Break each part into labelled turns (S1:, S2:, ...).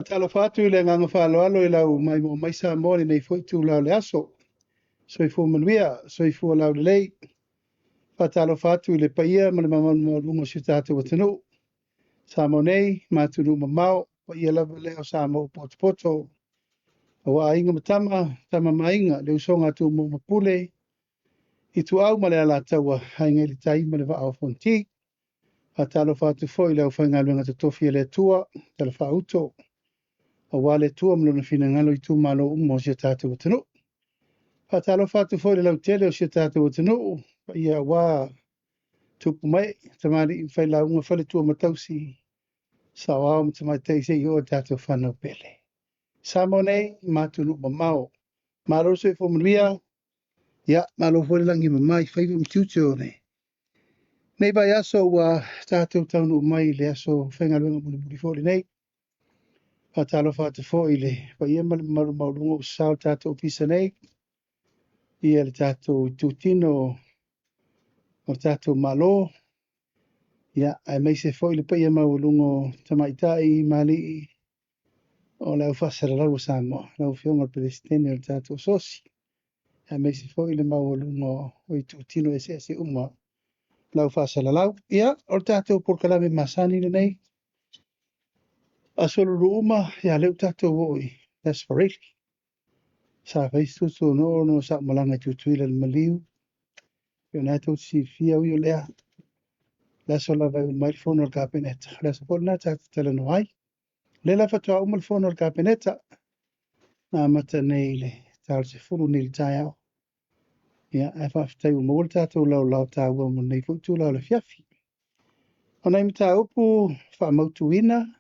S1: Faatalofa atu i le agaga faaaloalo i lau maimoa mai Samoa i lenei foi itula o le aso. Soifua manuia, soifua laulelei. Faatalofa atu i le paia ma le mamalu maualuga o si o tatou atunuu. Samoa nei ma atunuu mamao, paia lava lea o Samoa ua potopoto, aua Aiga ma Tama, Tama ma Aiga, le usoga a Tumua ma Pule, Ituau ma le Alataua, Aiga i le Tai ma le Vaa o Fonoti. Faatalofa atu foi i le aufaigaluega totofi a le Atua, talafaauto, aua le Atua ma lona finagalo i itumalo uma o si o tatou atunuu. Faatalofa atu foi i le lautele o si o tatou atunuu, paia aua tupu mae, tamalii ma failauga, faletua ma tausi, saoao ma tamaitai seia oo i tatou fanau pele. Samoa nei ma atunuu mamao. Malo le soifua manuia, ia malo foi le lagi e mama i faiva ma tiute o lenei vaiaso ua tatou taunuu mai i le aso faigaluega mulimuli foi lenei. Faatalofa atu foi i le paia ma le mamalu maualuga ua sasao le tatou ofisa nei, ia le tatou itutino o le tatou Malo, ia aemaise foi le paia maualuga o tamaitai ma alii o le aufaasalalau a Samoa, lau Afioga i le Peresetene o le tatou Asosi, aemaise foi le maualuga o itutino eseese uma o le aufaasalalau. Ia, o le tatou polokalame masani lenei, aso Lulu uma, ia lea ua tatou oo i le Aso Faraile. Sa fai se tuatuano'o ona o sa'u malaga i Tutuila i le maliu, e pei ona tou te silafia, ui o lea, le aso lava e uma ai le fono a le Kapeneta, o le aso foi lena tatou te talanoa ai. O lea la faatoa uma le fono a le Kapeneta, na amata nei i le ta o le 10 nei i le taeao. Ia, ae faafetai ua maua le tatou laolao taua mo lenei foi itula o le afiafi. O nai mataupu faamautuina,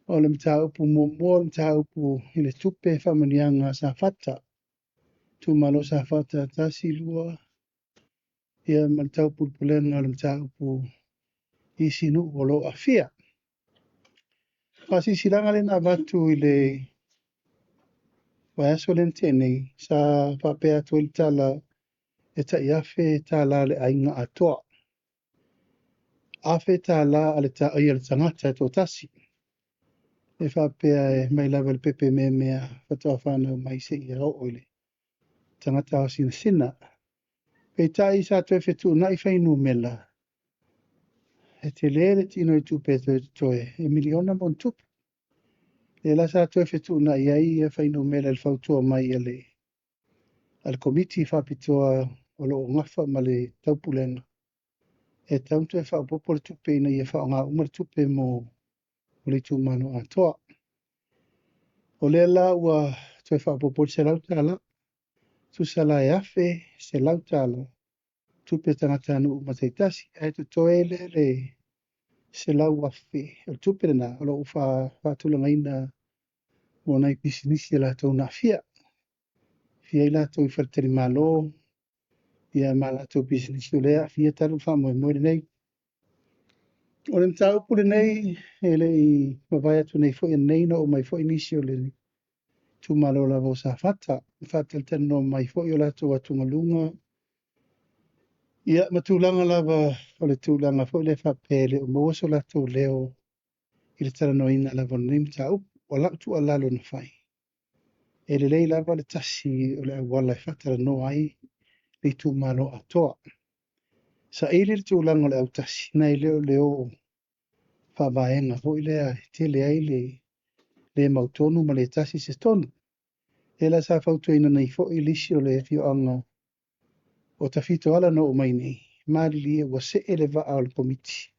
S1: o le mataupu muamua o le mataupu i le tupe faamanuiaga a Safata, itumalo Safata 1, 2, ia ma le taupulepulega o le mataupu i isi nuu o lo o aafia. Faasilasilaga lea na avatu i le vaiaso lea na tea nei, sa faapea atu ai le tala e tai $1,000 le aiga atoa. $1,000 a le, ia le tagata e toatasi. E faapea e mai lava i le pepe meamea faatoa fanau mai seia oo i le tagata aosinasina. Peitai sa toe fetuunai fuainumera, e tele le tino i tupe e toe totoe, e miliona ma ona tupu. Lea la sa toe fetuunai ai fuainumera i le fautua mai a le Komiti Faapitoa o lo o gafa ma le taupulega, e tatau ona toe faaopoopo le tupe ina ia faaaoga uma le tupe mo le itumalo atoa. O lea la ua toe faaopoopo le $100, tusa la e $1,100 tupe tagatanuu uma taitasi, ae totoe lea le $100,000. O le tupe lena o lo o faatulagaina mo nai pisinisi a latou na aafia. Aafia ai latou i faletalimalo, ia ma latou pisinisi o lea e aafia talu le faamoemoe lenei. O le mataupu lenei e le i mavae atu nei foi ananei na oo mai foi nisi o le itumalo lava o Safata, faatalatalanoa mai foi o latou atugaluga, ia ma tulaga lava o le tulaga foi lea faapea e le o maua so latou leo i le talanoaina lava o lenei mataupu. O lau tuualalo na fai, e lelei lava le tasi o le auala e faatalanoa ai le itumalo atoa. Saili le tulaga o le autasi, nai lo le o faavaega foi lea e tele ai le le mautonu ma le tasi se tonu. Lea la sa fautuaina nei foi nisi o le afioaga o Tafitoala na oo mai nei, malilie ua see le vaa o le Komiti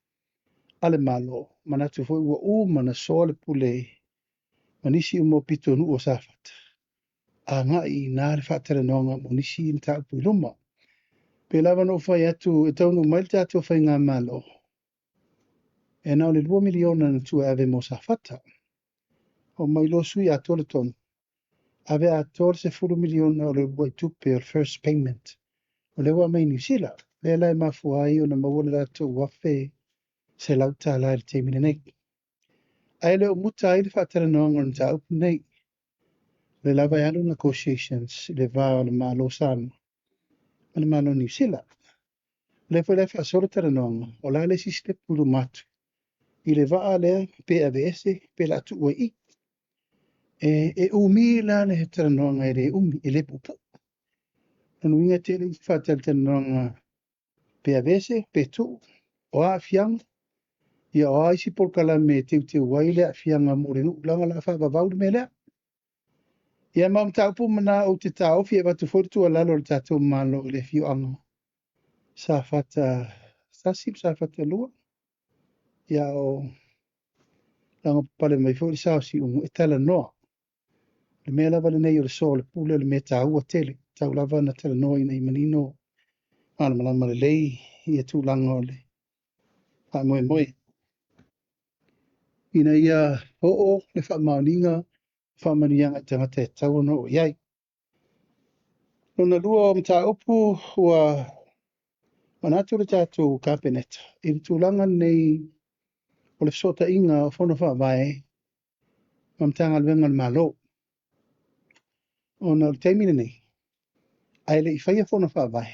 S1: a le Malo, manatu foi ua uma ona soa le pule ma nisi uma o pitonuu o Safata, agai i ina le faatalanoaga mo nisi mataupu i luma. Pei lava ona ou fai atu e taunuu mai le tatou faigamalo, e na o le $2 miliona na tuu e ave mo Safata. Omai loa sui atoa le tonu, ave atoa le $10 miliona o le uluai tupe o le first payment, o lea ua aumai i Niu Sila. Lea la e mafua ai ona maua le latou $1,100 i le taimi lenei. Ae le o muta ai le faatalanoaga o le mataupu lenei. O lea lava e alu negotiations i le va o le Malo o Samoa ma le Malo o Niu Sila. O lea foi la e faasolo talanoaga, o le a le isi sitepu i luma atu i le vaa lea, pe aveese pe o le a tuu ai i i. E umi la le talanoaga e le umi, e le puupuu. Lona uiga e tele isi faatalatalanoaga pe aveese, pe tuu, o a aafiaga, ia o a isi polokalame e teuteu ai le aafiaga mo le nuu leaga o le a faavavau le mea lea. Ia ma o mataupu uma na ou te taofi e avatu foi le tuualalo a le tatou Malo i le afioaga Safata 1 ma Safata 2, ia o lagopapale mai foi le sa o Siumu e talanoa. O le mea lava lenei o le soaolepule o le mea taua tele, tau lava ona talanoa ina ia manino malamalama lelei ia tulaga o le faamoemoe. Ina ia oo le faamaoniga faamanuiaga i tagata e tatau ona oo i ai. Lona lua o mataupu ua manatu le tatou Kapeneta i le tulaga lenei o le fesootaiga o Fono Faavae ma Matagaluega a le Malo. Ona o le taimi lenei, ae le i faia Fono Faavae,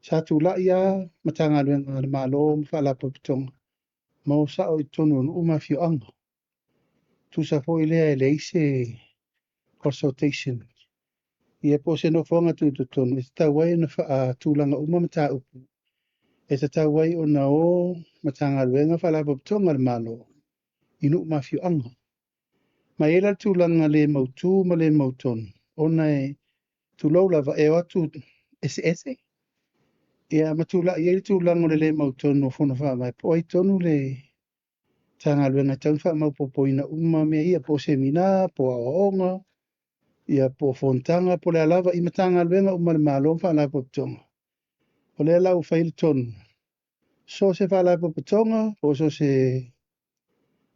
S1: sa tulai lava Matagaluega a le Malo ma Faalapotopotoga ma o sao i totonu o nuu ma afioaga. Tusa foi lea e leai se consultation, ia po o se nofoaga tutotonu e tatau ai ona faatulaga uma mataupu e tatau ai ona o Matagaluega ma Faalapotopotoga a le Malo i nuu ma afioaga. Ma e i ai la le tulaga le mautu ma le mautonu, ona e tulou lava, e o atu eseese, ia ma tulai ai le tulaga o le le mautonu o Fono Faavae, po o ai tonu le Matagaluega e tatau ona faamaopoopoina uma mea ia, po o semina, po o aoaoga, ia po o fonotaga, po o le a lava i Matagaluega uma a le Malo ma Faalapotopotoga. O lea la ua fai le tonu, so o se Faalapotopotoga, po o so o se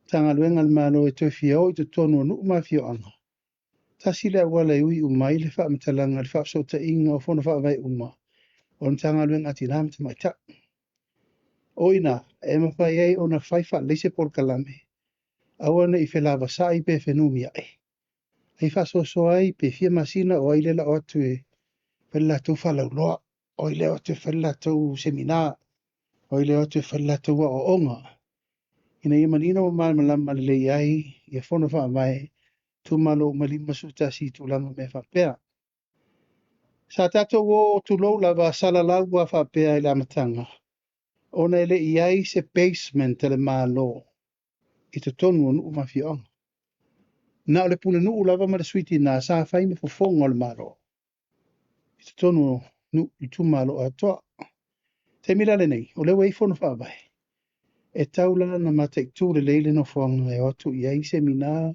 S1: Matagaluega a le Malo e toe fia o i totonu o nuu ma afioaga, tasi le auala e ui uma ai le faamatalaga i le faafesootaiga o Fono Faavae uma o le Matagaluega a Tina ma Tamaitai. O i ina e mafai ai ona fai faalelei se polokalame, aua ne i felavasai pe fenumiai, ae faasoasoa ai pe fia masina o ai lea o le a o atu e fai le latou faalauiloa, o ai lea o atu e fai le latou semina, o ai lea o atu e fai le latou aoaoga, ina ia manino ma malamalama lelei ai ia Fono Faavae itumalo uma e 51 i tulaga o mea faapea. Sa tatou o, tulou lava, salalau lava faapea i le amataga, ona e le i i ai se basement a le Malo i totonu o nuu ma afioaga. Na o le pulenuu lava ma le sui tina sa fai ma fofoga o le Malo i totonu o nuu itumalo atoa. Taimi la lenei, o lea ua i ai Fono Faavae, e tau la ona mataitu lelei le nofoaga e o atu i ai semina,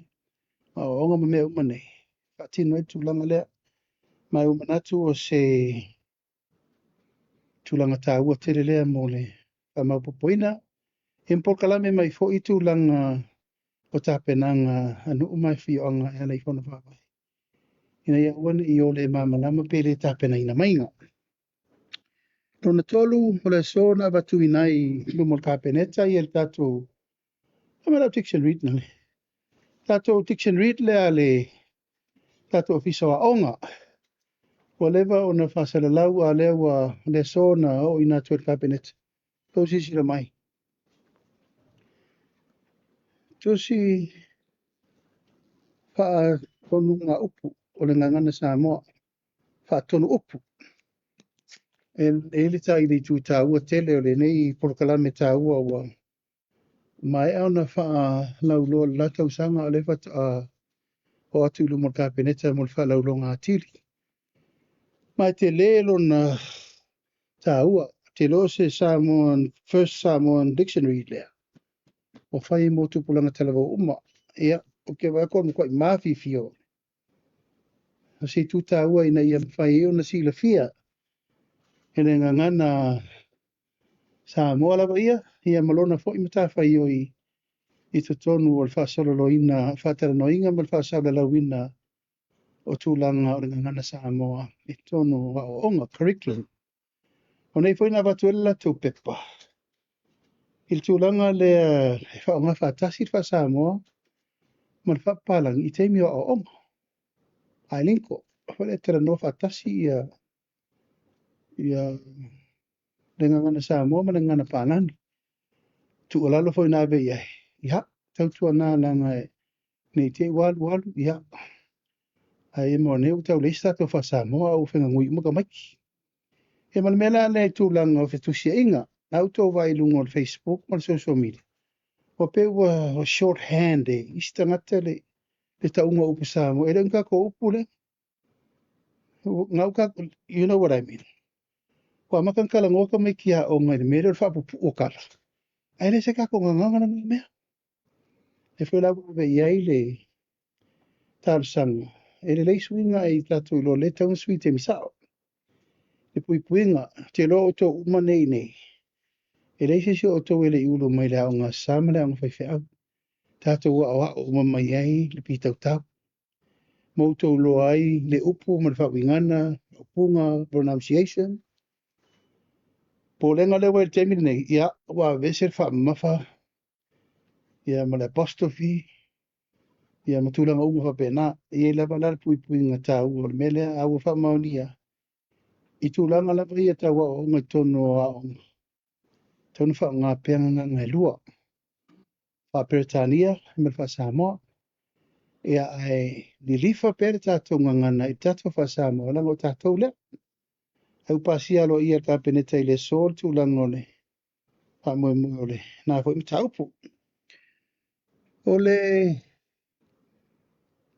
S1: aoaoga ma mea uma nei, faatino ai le tulaga lea. Ma ua manatu o se tulaga taua tele lea mo le faamaopoopoina. Ia ma polokalame mai foi tulaga o tapenaga a nuu ma afioaga e ala i Fono Faavae, ina ia aua ne i o le malamalama pe le tapenaina maiga. Lona tolu, o le aso na avatuina ai i luma o le Kapeneta ia le tatou dictionary, tatou dictionary lea a le tatou Ofisa o Aoga. Ua leva ona faasalalau, a lea ua le aso na oo ina atu i le Kapeneta. Tou silasila mai. Tusi faatonuga upu o le Gagana Samoa, faatonu upu. E i ai le tai le itu taua tele o lenei polokalame taua ua maea ona faalauiloa le la tausaga, o lea faatoa oo atu i luma o le Kapeneta mo le faalauiloga atili. Ma e tele lona taua, te iloa o se Samoan, first Samoan dictionary lea, o fai mo tupulaga talavou uma. Ia, ou te vaai atu o le matuai mafiafia o. O se itu taua ina ia mafai ai ona silafia e le gagana Samoa lava ia, ia ma lona foi matafaioi i totonu o le faasololoina, faatalanoaina ma le faasalalauina o tulaga o le gagana Samoa i totonu o aoaoga, curriculum. O nei foi na avatu ai le latou pepa i le tulaga lea e faaaoga faatasi le faa-Samoa ma le faapapalagi i taimi o aoaoga. Bilingual, foi lea talanoa faatasi ia le gagana Samoa ma le gagana Palagi. Tuualalo foi na ave i ai, ia, tautuana laga Ne i te i ua alu alu, ia, ae mo nei ua tau leai se tatou faa-Samoa a ua fegagui uma tamaiti. Ia ma le mea la lea i tulaga o fetusiaiga, na outou vaai i luga o le Facebook ma le social media, ua pei ua shorthand e isi tagata le tauga o upu Samoa. E le o ni tatou upu lea. You know what I mean. Ua amata ona talanoa tamaiti aoga i le mea lea o le faapupuu o tala, ae le se tatou gagana lena mea. E foi la ua ave i ai le talosaga, e lelei suiga ae tatou iloa lelei e tatau ona sui i le taimi sao. Le puipuiga, ou te iloa o outou uma nei i inei, e leai se isi o outou e le i ulu mai le aoga Aso Sa ma le aoga faifeau. Tatou aoao uma mai ai le pitautau, ma outou iloa ai le upu ma le faauigaga, upuga, pronunciation. Popolega lea ua i ai i le taimi lenei, ia, ua aveese le faamamafa, ia, ma le apostrophe, ia, ma tulaga uma faapena. E i ai lava la le puipuiga taua o le mea lea, a ua faamaonia i tulaga lava ia tau aoaoga i totonu o aoga, e tatau ona faaaoga pea gagana e lua, faa-Peretania ma le faa-Samoa. Ia, ae lilifa pea le tatou gagana i le tatou faa-Samoa, leaga o tatou lea. Ae ua pasia aloaia e le Kapeneta i le aso le tulaga o le faamoemoe o lena foi mataupu. O le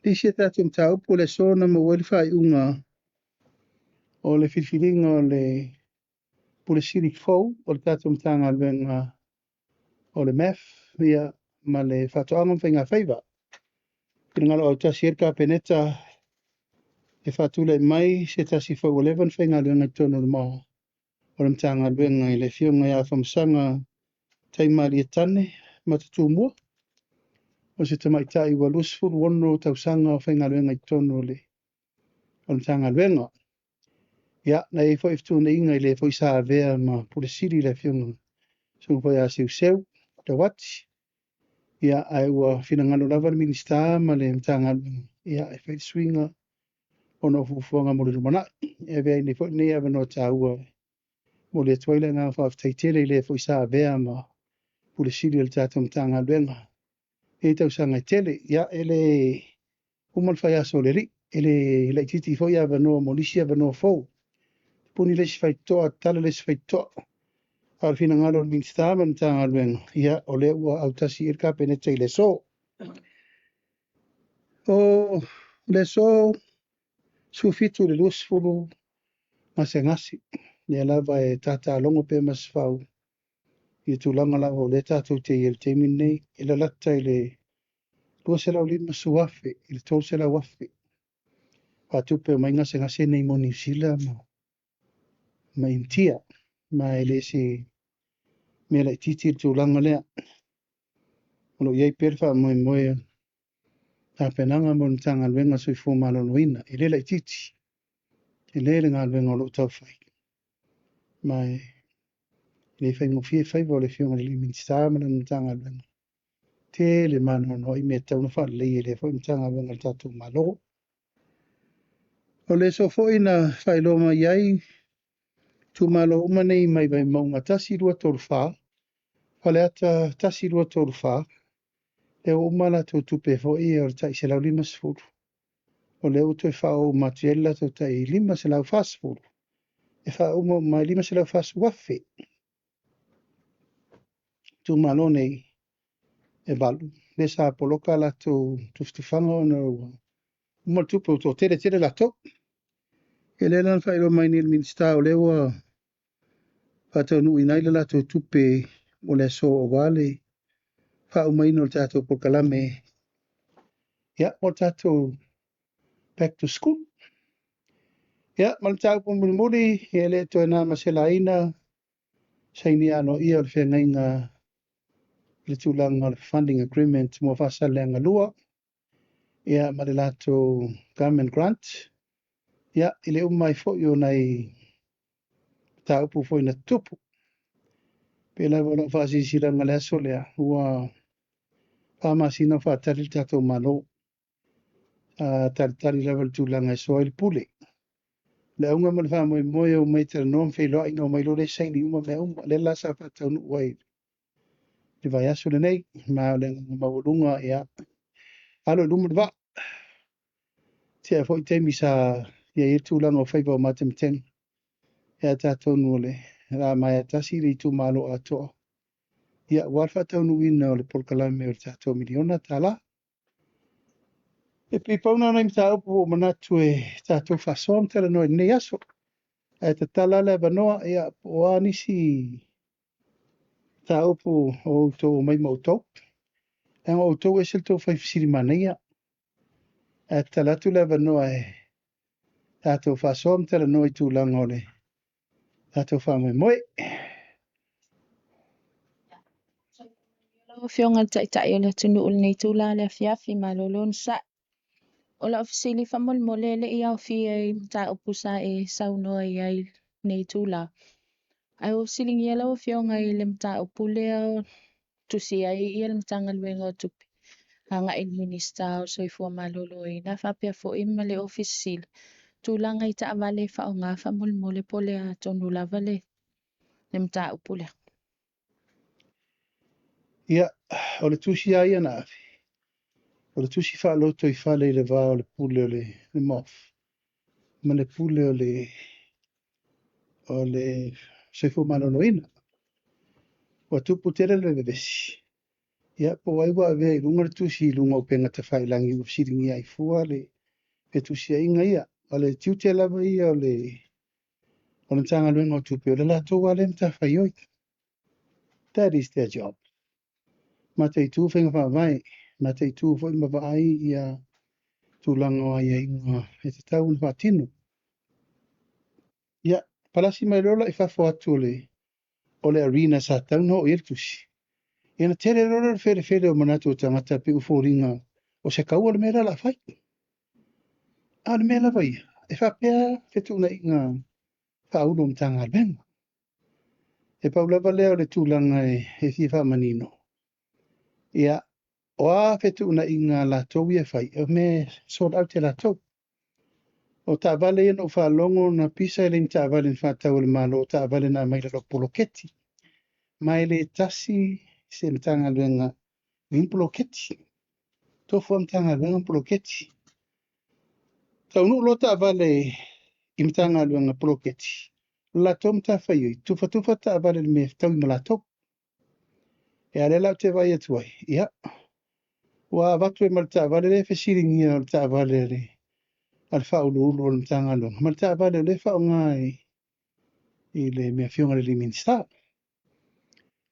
S1: isi a tatou mataupu o le aso na maua ai le faaiuga o le filifiliga o le Pule Sili fou o le tatou Matagaluega o le MAF, ia, ma le Faatoaga ma Faigafaiva. Finagalo autasi ai le Kapeneta e faatulai mai se tasi foi ua leva ona faigaluega i totonu o le Matagaluega i le Afioga ia Afamasaga Taimalie Tane Matatumua, o se tamaitai ua 26 tausaga o faigaluega i totonu o le Matagaluega. Ia, na i ai foi fetuunaiga i le foi sa avea ma Pule Sili le Afioga Susuga foi ia Seuseu Lauati, ia, ae ua finagalo lava le Minisita ma le Matagaluega, ia, e fai le suiga ona o fuafuaga mo le lumanai. E avea ai nei foi lenei avanoa taua e momoli atu ai le agaga faafetai tele i le foi sa avea ma Pule Sili o le tatou Matagaluega i tausaga e tele. Ia, e le uma le faiaso o le alii, e le laitiiti foi avanoa mo nisi avanoa fou. Puni le isi faitotoa, tatala le isi faitotoa. A o le finagalo o le Minisita ma le Matagaluega, ia, o lea ua autasi i le Kapeneta i le aso. O le aso 17 i le 20 gasegase, lea lava e tatalogo pea Masefau i tulaga lava o lea tatou te i ai i le taimi lenei, e lalata i le 250,000 i le 300,000 faatupe mai gasegase nei mo Niu Sila ma Initia, ma e le se mea laitiiti le tulaga lea. O lo o i ai pea le faamoemoe tapenaga mo le Matagaluega o le Soifua Maloloina. E le laitiiti, e le le galuega o lo o taufai, ma e le faigofie faiva o le Afioga i le Minisita ma lana Matagaluega. Tele ma anoanoai mea e tatau ona faaleleia i lea foi Matagaluega a le tatou Malo. O le aso foi na faailoa mai ai itumalo uma nei mai Vaimauga 1, 2, 3, 4, Faleata 1, 2, 3, 4, lea ua uma latou tupe foi o le tai 150, o lea ua toe faaoo atu ai le latou tai 540, e faauma uma ai 540,000. Itumalo nei e 8, lea sa poloka latou tufatufaga ona ua uma le tupe ua toatele tele latou. E lea la na faailoa mai nei e le Minisita o lea ua faataunuuina ai le latou tupe mo le aso aua le faaumaina o le tatou polokalame, ia, mo le tatou back to school. Ia, ma le mataupu mulimuli, e le toe na ma se laina, sainia aloaia o le feagaiga i le tulaga o le funding agreement mo Faasaleleaga 2, ia, ma le latou government grant, ia, i le uma ai foi o nai mataupu foi na tutupu. Pe lava o lau faasilasilaga i le aso lea, ua 4 masina o faatali le tatou Malo. Talitali lava le tulaga e soa ai le pule. Le auga ma le faamoemoe o mai talanoa ma feiloai na omai loa le saini uma mea uma. Lea la sa faataunuu ai le vaiaso lenei, ma o le agaga maualuga, ia, Alo i luma le vaa. Tea foi taimi sa i ai le tulaga o faiva o matematega. Ia atonu o le a maea tasi le itumalo atoa, ia aua le faataunuuina o le polokalame o le tatou miliona tala. E pei pau na o nai mataupu ua ou manatu e tatou faasoa ma talanoa i lenei aso. Ae tatala le avanoa, ia, po o a nisi mataupu o outou omai ma outou. Leaga o outou e ese le tou fai fesili manaia. Ae tatala atu le avanoa e tatou faasoa ma talanoa i tulaga o le tatou faamoemoe.
S2: Lau Afioga i le Taitai o le atunuu i lenei itula i le afiafi, malo le onosai. O lau fesili faamolemole e le i aofia i mataupu sa e saunoa i ai i lenei itula. Ae ua fesiligia lau Afioga i le mataupu lea tusi ai ia le Matagaluega o Tupe agai i le Minisita o le Soifua Maloloina faapea foi ma le Ofisa Sili tulaga i taavale e faaaoga faamolemole po o le a tonu lava le mataupu lea.
S1: Ia, o le tusi lava ia na ave, o le tusi faalotoifale i le va o le pule o le MOF ma le pule o le Soifua Maloloina. Ua tupu tele le vevesi, ia po o ai ua avea i luga le tusi i luga o upega tafailagi ua fesiligia ai fua le fetusiaiga ia. O le tiute lava ia o le Matagaluega o Tupe, o le latou lava lea matafaioi. That is their job. Mataitu faiga faavae, mataitu foi ma vaai ia tulaga o aiaiga e tatau ona faatino. Ia, palasi mai loa la i fafo atu o le arena sa tatau ona oo i ai le tusi. Ia na tele loa le felefele o manatu o tagata pei ua foliga o se kaua le mea lea o le a fai. A o le mea lava ia, e faapea fetuunaiga faaulu o Matagaluega. E pau lava lea o le tulaga e fia faamanino. Ia, o a fetuunaiga a latou ia e fai, o mea e sort out e latou. O taavale ia na ou faalogo na pisa e le ni taavale na faatau e le Malo, o taavale na aumai i lalo o poloketi. Ma e le tasi se Matagaluega i ni poloketi. Tofu lava Matagaluega ma poloketi. Taunuu loa taavale i Matagaluega poloketi, o le latou matafaioi, tufatufa taavale i le mea e fetaui ma latou. Ia lea la ou te vaai atu ai, ia, ua avatu ai ma le taavale lea e fesiligia o le taavale a le Faauluulu o le Matagaluega, ma le taavale o lea e faaaoga i le Afioga i le Minisita.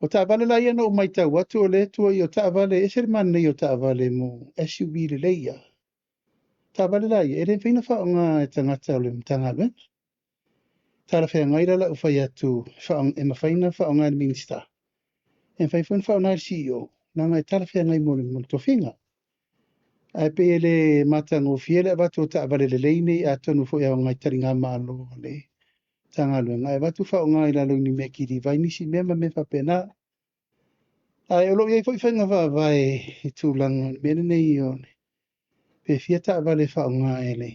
S1: O taavale la ia na ou matau atu o lea e tuuaia o taavale, e ese le manaia o taavale mo SUV lelei ia. Taavale la ia, e le mafai ona faaaoga e tagata o le Matagaluega. Talafeagai la lau fai atu e mafai ona faaaoga e le Minisita, e mafai foi ona faaaoga e le CEO, leaga e talafeagai mo le tofiga. Ae pei e le matagofie le avatu o taavale lelei nei atonu foi e aoga i taligamalo a le Matagaluega, ae avatu faaaoga i lalo i ni mea kiliva ai nisi mea ma mea faapena. Ae o lo o i ai foi faiga faavae i tulaga o le mea lenei o pe fia taavale e faaaoga e le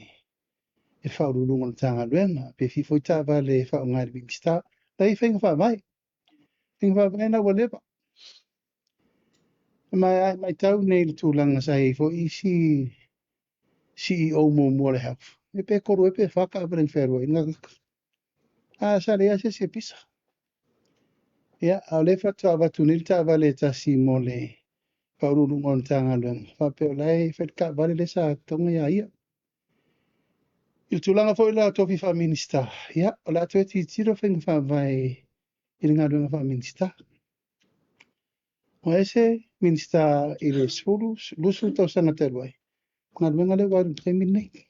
S1: Faauluuluga o le Matagaluega, pe fia foi taavale e faaaoga e le Minisita. La e i ai faiga faavae. Faiga faavae na ua leva. Ma e matau nei i le tulaga sa i ai foi isi CEO muamua o le Health, e pe 3 ea pe 4 taavale na fealuai ai le gagata. A sa leai lava se isi e pisa. Ia, a o lea faatoa avatu nei le taavale e tasi mo le Faauluuluga o le Matagaluega, faapea o la e fai le taavale lea sa toga ia ia. I le tulaga foi la o tofi faa-Minisita, ia, o le a toe tilotilo faiga faavae i le galuega faa-Minisita. Ua ese Minisita i le 10, 20 tausaga talu ai, o galuega lea ua alu i le taimi lenei.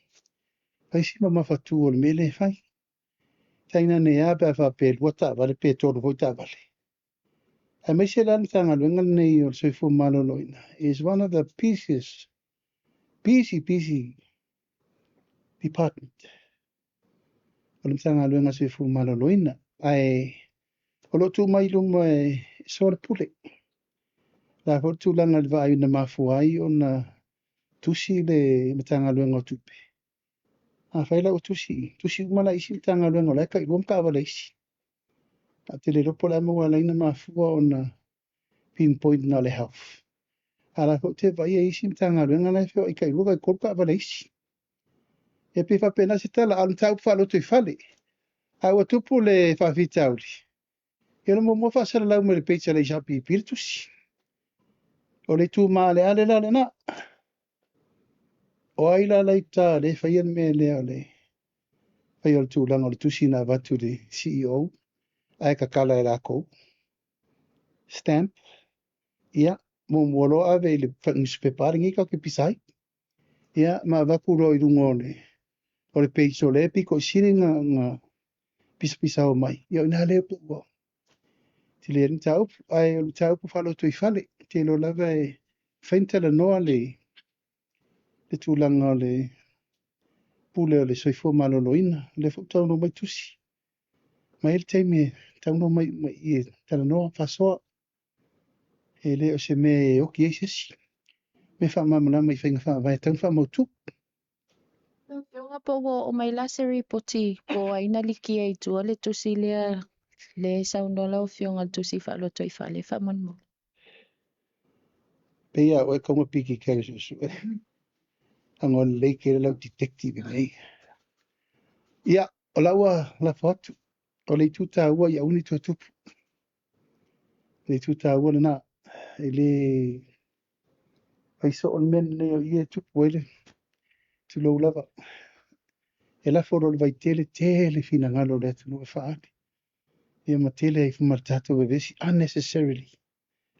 S1: Fai si mamafatu o le mea lea e fai. Tainane lava pe a faapea e 2 taavale pe 3 foi taavale. Aemaise la le Matagaluega lenei o le Soifua Maloloina is one of the busiest, busy, busy department o le Matagaluega o le Soifua Maloloina. Ae o lo o tuu mai i luma e soalepule. O le a foi le tulaga i le vaai na mafua ai ona tusi le Matagaluega o Tupe. Afai la ua tusi, tusi uma la isi Matagaluega o la e tailua ma taavale a isi. Ae ou te le iloa po o le a le mea ua ala ai ona mafua ona pinpoint na o le Health. A la foi ou te vaai e i ai isi Matagaluega la e feoai tailua taitolu taavale a isi. E pei e faapena se tala, a o le mataupu faalotoifale. A ua tupu le faafitauli, ia o le muamua faasalalau mai i le page a le HRPP le tusi. O le itu maaleale la lena. O ai la la i uta lea e faia le mea lea o le faia o le tulaga o le tusi na avatu i le CEO ae tatala e latou, stamp, ia, muamua loa ave i le nusipepa lenei tatou te pisa ai. Ia, ma avatu loa i luga o le page o lea e pito i sili ona pisapisao mai, ia o i ina lea pei ua tele ai le mataupu. Ae o le mataupu faalotoifale, ou te iloa lava e mafai ona talanoa le tulaga o le pule o le soifua maloloina, o lea foi ua taunuu mai tusi. Ma e i ai le taimi e tatau ona omai uma i i e talanoa, faasoa. E le o se mea e oti ai se isi. Mea faamalamalama i faiga faavae e tatau ona faamautu.
S2: Lau Afioga po ua oo mai la se ripoti po o ai na likia i tua le tusi lea lea e saunoa lau Afioga i le tusi faalotoifale faamolemole.
S1: Pei lava o oe e tatau ona piki i tai o suesue. Leaga o lelei tele lau detective i inei. Ia, o la ua lafo atu. O le itu taua ia aua ne i toe tupu. O le itu taua lena. E le fai soo le mea lenei o i e tupu ai le tulou lava. E lafo loa i le vaitele, tele finagalo o le atunuu e faaali. Ia ma tele ai ma le tatou vevesi unnecessarily.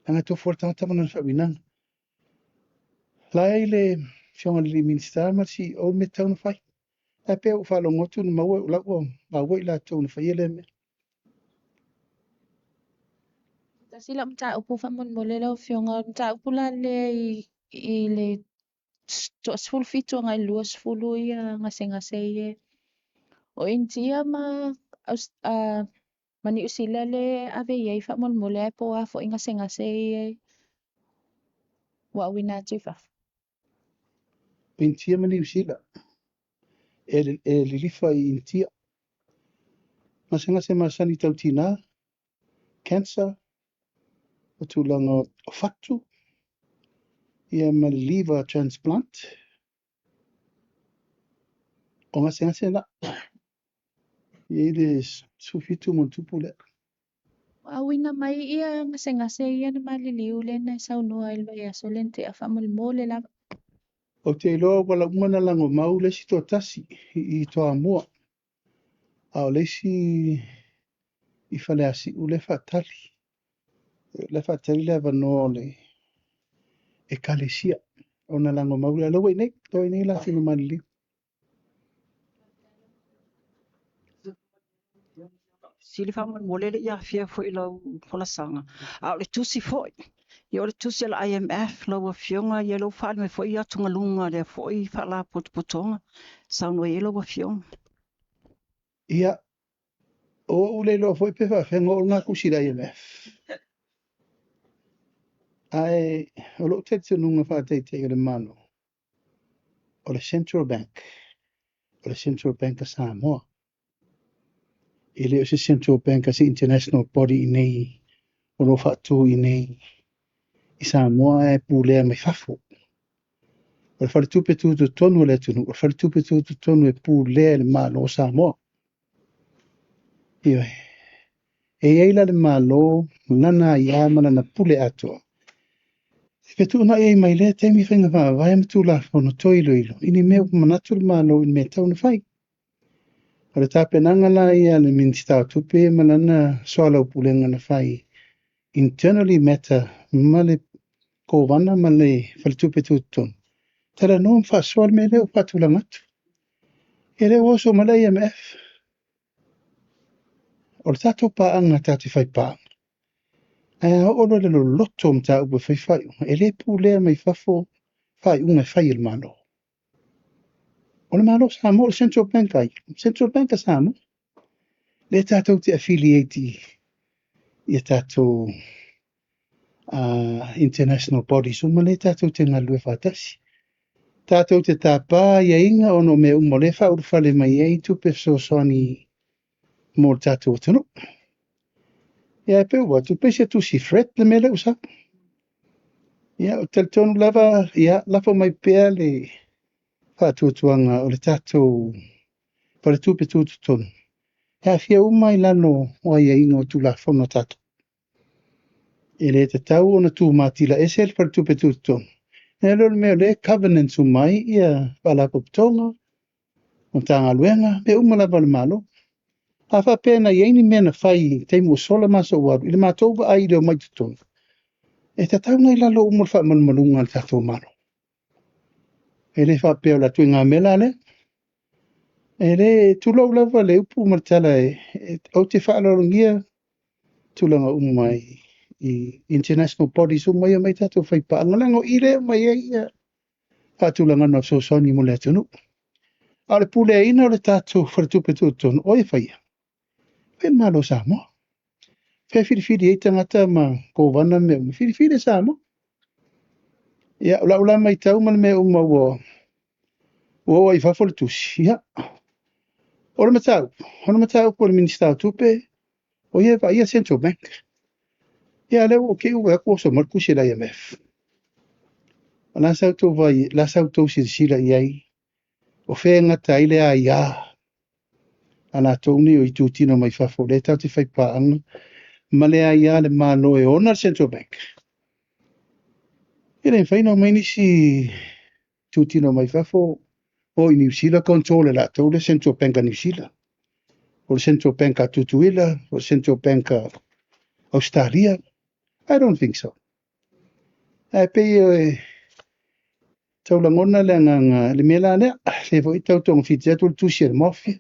S1: Leaga e tofu lava le tagata ma lana faauigaga. La e i le Afioga i le Minisita ma le CEO le mea e tatau ona fai. Ae pei ua ou faalogo atu na maua, o la ua maua i latou na faia lea mea.
S2: Tasi lau mataupu faamolemole lau Afioga, o le mataupu la lea i le 17 agai i le 20 ia gasegase ia. O Initia ma ma Niu Sila le ave i ai faamolemole ae po o a foi gasegase ia ua auina atu i fafo.
S1: Initia ma Niu Sila. E lilifa i Initia. Gasegase masani tau tinā, cancer, o tulaga o fatu, ia ma le liver transplant. O gasegase na. E i ai le 17 ma ona tupu lea.
S2: Ua auina mai ia gasegase ia na maliliu lea na e saunoa ai i le vaiaso lea na tea faamolemole lava.
S1: Ou te iloa ua uma ona lagomau le isi toatasi i Toamua, a o le isi i Faleasiu lea e faatali. O la e faatali le avanoa o le ekalesia ona lagomau lea. O la ua i inei, o la ua i inei latou na maliliu.
S3: Sili faamolemole e le i afea foi i lau folasaga, a o le tusi foi. Ia o le tusi a le IMF lau Afioga, ia lea ua faaali mai foi atugaluga a lea foi faalapotopotoga. Saunoa i ai lau Afioga.
S1: Ia, o ou le iloa foi pe faafefea ona oo lena tusi i le IMF. Ae o lou talitonuga faataitai o le Malo, o le Central Bank, o le Central Bank a Samoa. E le o se Central Bank a se international body i inei o lo o faatu i inei i Samoa ae pulea mai fafo. O le faletupe tutotonu o le atunuu, o le faletupe tutotonu e pulea e le Malo o Samoa. Ioe. E i ai la le Malo, lana aia ma lana pule atoa. E fetuunai ai mai lea taimi faiga faavae ma Tulafono toe iloilo i ni mea ua manatu le Malo i le mea e tatau ona fai. O le tapenaga la ia a le Minisita o Tupe ma lana soalaupulega na fai internally matter ma le Kovana ma le Faletupe Tutotonu, talanoa ma faasoa le mea lea ua faatulaga atu. Ia lea ua oso mai le IMF. O le tatou paaga tatou te fai paaga. Ae a oo loa i le loloto o mataupu e fai faaiuga, e le pulea mai fafo faaiuga e fai e le Malo. O le Malo o Samoa, o le Central Bank ai, Central Bank a Samoa. Lea tatou te affiliate i tatou international bodies uma lea tatou te galulue faatasi. Tatou te tapa aiaiga ona o mea uma o lea e faaulufale mai ai tupe fesoasoani mo le tatou atunuu. Ia e pei ua atu pei se tusi threat le mea lea ua sau. Ia, ou te talitonu lava, ia, lafo mai pea le faatuatuaga o le tatou faletupe tutotonu, e aafia uma i lalo o aiaiga o Tulafono a tatou. E le tatau ona tumatila ese le faletupe tutotonu, nai lo le mea o lea e covenant uma ai ia faalapotopotoga, Matagaluega, mea uma lava a le Malo. A faapea na i ai ni mea na fai i taimi ua sola ma aso ua alu, i le matou vaai i le omai i totonu, e tatau ona i lalo uma o le faamalumaluga a le tatou Malo. E le faapea o le atu ituaiga mea la lea. E le, tulou lava le upu ma le tala, ou te faaaloalogia tulaga uma i international bodies uma ia mai tatou faipaaga, leaga o i lea e aumai ai ia faatulagaga o fesoasoani mo le atunuu. A o le puleaina o le tatou faletupe tutotonu, o ai e faia? Fai e le Malo o Samoa. Fea e filifili ai tagata ma kovana ma mea uma? Filifili e Samoa. Ia, o lau la matau ma le mea uma ua oo ai i fafo le tusi, ia, o le mataupu, o le mataupu a le Minisita o Tupe, o ia e vaaia Central Bank. Ia, a o lea ua te i ua vaai atu ua oso mai le tusi a le IMF. O le a sa outou vaai, o le a sa outou silasila i ai, o fea e gata ai le aia a latou nei o itutino mai fafo, o lea tatou te faipaaga ma le aia a le Malo e ona le Central Bank. E le mafai ona omai nisi itutino mai fafo o i Niu Sila control e latou le Central Bank a Niu Sila, o le Central Bank a Tutuila, o le Central Bank a Australia. I don't think so. Ae pei e tau lagona le agaga le mea la lea, lea foi tau togafiti atu le tusi a le Mafia.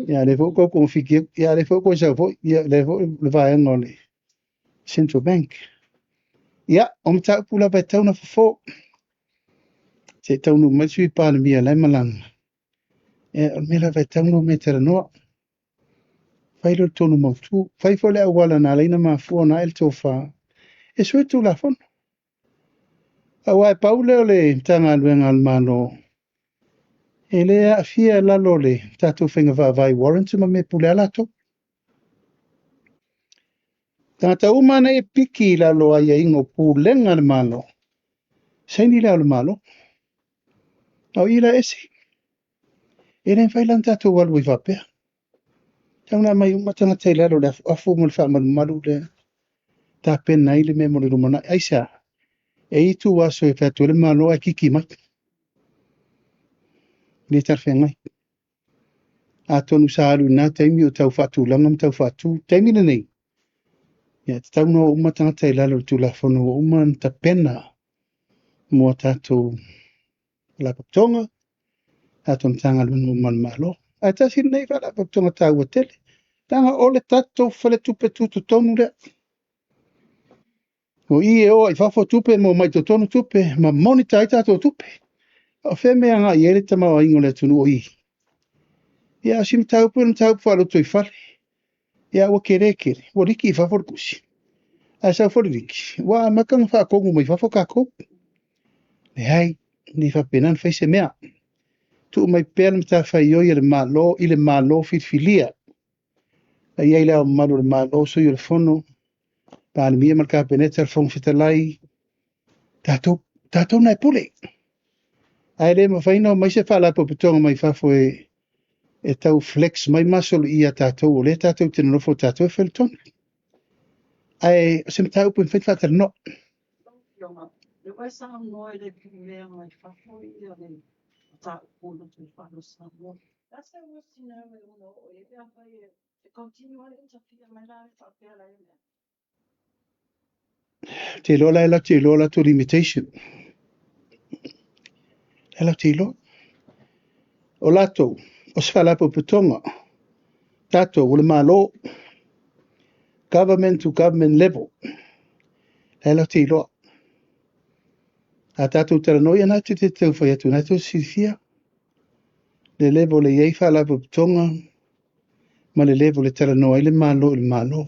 S1: Ia, lea foi ua tau togafiti atu, ia lea foi ua toe sau foi, ia lea foi le vaega o le Central Bank. Ia, o mataupu lava e tau na fofo. Se i taunuu mai le Sui Palemia la e malaga. Ia, o le mea lava e tau na omai e talanoa. Fai lea o le tonu mautu. Fai foi le auala na ala ai ona mafua ona ae le tofa e sui le Tulafono. Aua e pau lea o le Matagaluega a le Malo e le aafia i lalo o le tatou faiga faavae warrant ma mea e pule lava latou. Tagata uma nei e piki i lalo o aiaiga o pulega a le Malo, saini le ao o le Malo. A o i la ese. E le mafai la ona tatou alu ai faapea. Tau na aumai uma tagata i lalo o le afuafu ma le faamalumalu lea. Tapena ai le mea mo le lumanai. Aisea? E i itu aso e fai atu ai le Malo ae kiki mai. Le talafeagai. Atonu sa alu i lena taimi o tau faatulaga ma tau faatu. Taimi lenei, ia, tatau ona o uma tagata i lalo o le Tulafono ua uma ona tapena mo a tatou faalapotopotoga, tatou Matagaluega uma a le Malo. Ae tasi lenei faalapotopotoga taua tele, leaga o le tatou faletupe tutotonu lea. O i e o ai fafo tupe ma omai i totonu tupe ma monitor ai tatou tupe. O fea mea agai i ai le tamaoaiga o le atunuu o i? Ia, o si mataupu e le mataupu faalotoifale. Ia, ua tele tele, ua liki i fafo le tusi. Ae sau foi le liki, ua amata ona faatonu mai fafo tatou. Leai, ne i faapena ona fai se mea. Tuu mai pea le matafaioi a le Malo i le Malo filifilia. E i ai le Ao Mamalu o le Malo, Sui o le Fono, Palemia ma le Kapeneta, le Fofoga Fetalai, tatou, tatou na e pule. Ae le mafai ona omai se faalapotopotoga mai fafo e tau flex mai masolii ia tatou, o lea tatou te nonofo tatou e fai le tonu. Ae o se mataupu e mafai ona faatalanoa.
S3: Lau Afioga, lea ua e saunoa i le pulea mai fafo ia le mataupu o lotoifale o Samoa. O le a se worst scenario e ono oo i ai pe afai e continue lava le interfere mai la faapea la IMF?
S1: Ou te iloa la e latou te iloa latou limitation. E latou te iloa. O latou, o se faalapotopotoga, tatou o le Malo, government to government level. E latou te iloa. A tatou talanoa, ia na te tau fai atu, na te silafia le level e i ai faalapotopotoga ma le level e talanoa ai le Malo i le Malo.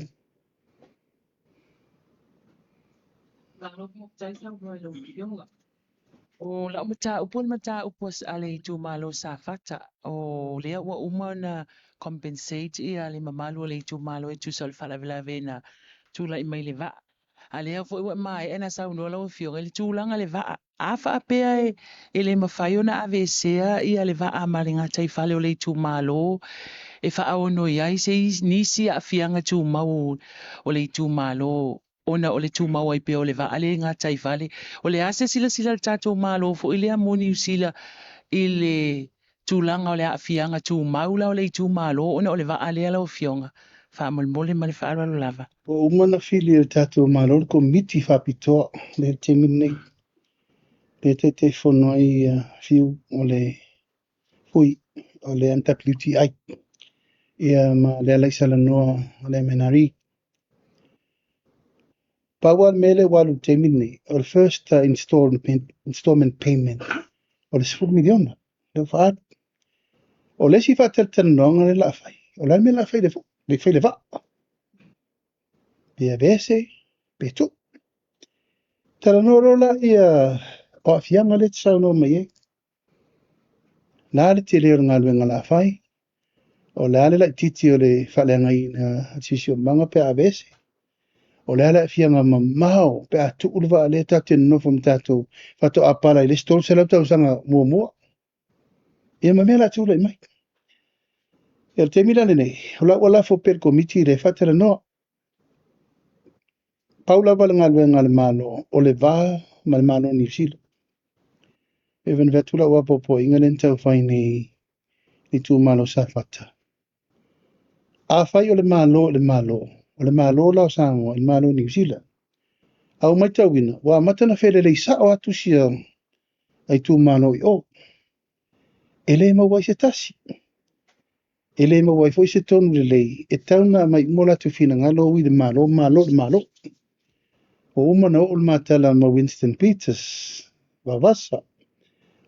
S4: Malo faafetai saunoa i lau Afioga. O lau mataupu o le mataupu a le itumalo o Safata, o lea ua uma ona compensate ia le mamalu o le itumalo e tusa o le faalavelave na tulai mai le vaa. A lea foi ua maea ona saunoa lau Afioga i le tulaga le vaa. A faapea e le mafai ona aveesea ia le vaa ma le gataifale o le itumalo e faaono i ai se nisi aafiaga tumau o le itumalo ona o le tumau ai pea o le vaa le gataifale. O le a se silasila a le tatou Malo foi lea mo Niu Sila i le tulaga o le aafiaga tumau la o le itumalo ona o le vaa lea lau Afioga? Faamolemole ma le faaaloalo lava.
S1: Ua uma ona fili e le tatou Malo le Komiti Faapitoa lea i le taimi lenei, lea e Taitaifono ai Fiu o le Fui o le MWTI, ia ma le Alaisalanoa o le MNRE. Pau lava le mea lea ua alu i le taimi lenei, o le first installment payment o le $10 miliona lea ua faaalu. O le isi faatalatalanoaga lea o le a fai, o le a le mea o le a fai i le vaa? Pe aveese, pe tuu. Talanoa loa laia o aafiaga lea e te saunoa mai ai. O le a le tele o le galuega o le a fai, o le a le laitiiti o le faaleagaina o le siosiomaga pe a aveese, o le a le aafiaga mamao pe a tuu le vaa lea tatou te nonofo ma tatou faatoa pala i le isi 300 tausaga muamua. Ia ma mea o le a tulai mai. Ia o le taimi la lenei, o la ua lafo pea i le Komiti lea e faatalanoa. Pau lava le galuega a le Malo, o le va ma le Malo o Niu Sila. E pei ona fai atu lau apoapoaiga lea na taufai nei i le itumalo o Safata. Afai o le Malo i le Malo, o le Malo la o Samoa i le Malo o Niu Sila. A ua matauina, ua amata ona felelei sao atu sia itumalo i o. E le maua ai se tasi. E le maua ai foi se tonu lelei e tatau ona aumai uma o latou finagalo ui i le Malo, Malo i le Malo. Ua uma ona oo le matala ma Winston Peters, Vaovasa.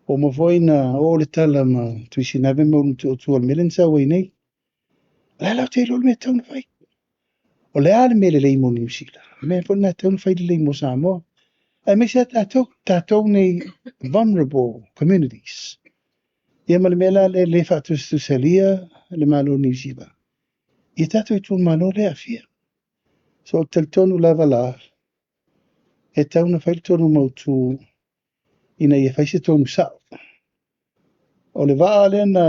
S1: Ua uma foi ona oo le tala ma Tuisinave ma Ulutuatua o le mea lea na sau ai nei. O le a la ou te iloa le mea e tatau ona fai? O le a le mea lelei mo Niu Sila? O le mea foi lena e tatau ona fai lelei mo Samoa. Aemaise lava tatou, tatou nei vulnerable communities. Ia ma le mea la lea e le faatusatusalia le Malo o Niu Sila i tatou itumalo lea e aafia. So ou te talitonu lava la, e tatau ona fai le tonu mautu ina ia fai se tonu sao. O le vaa lea na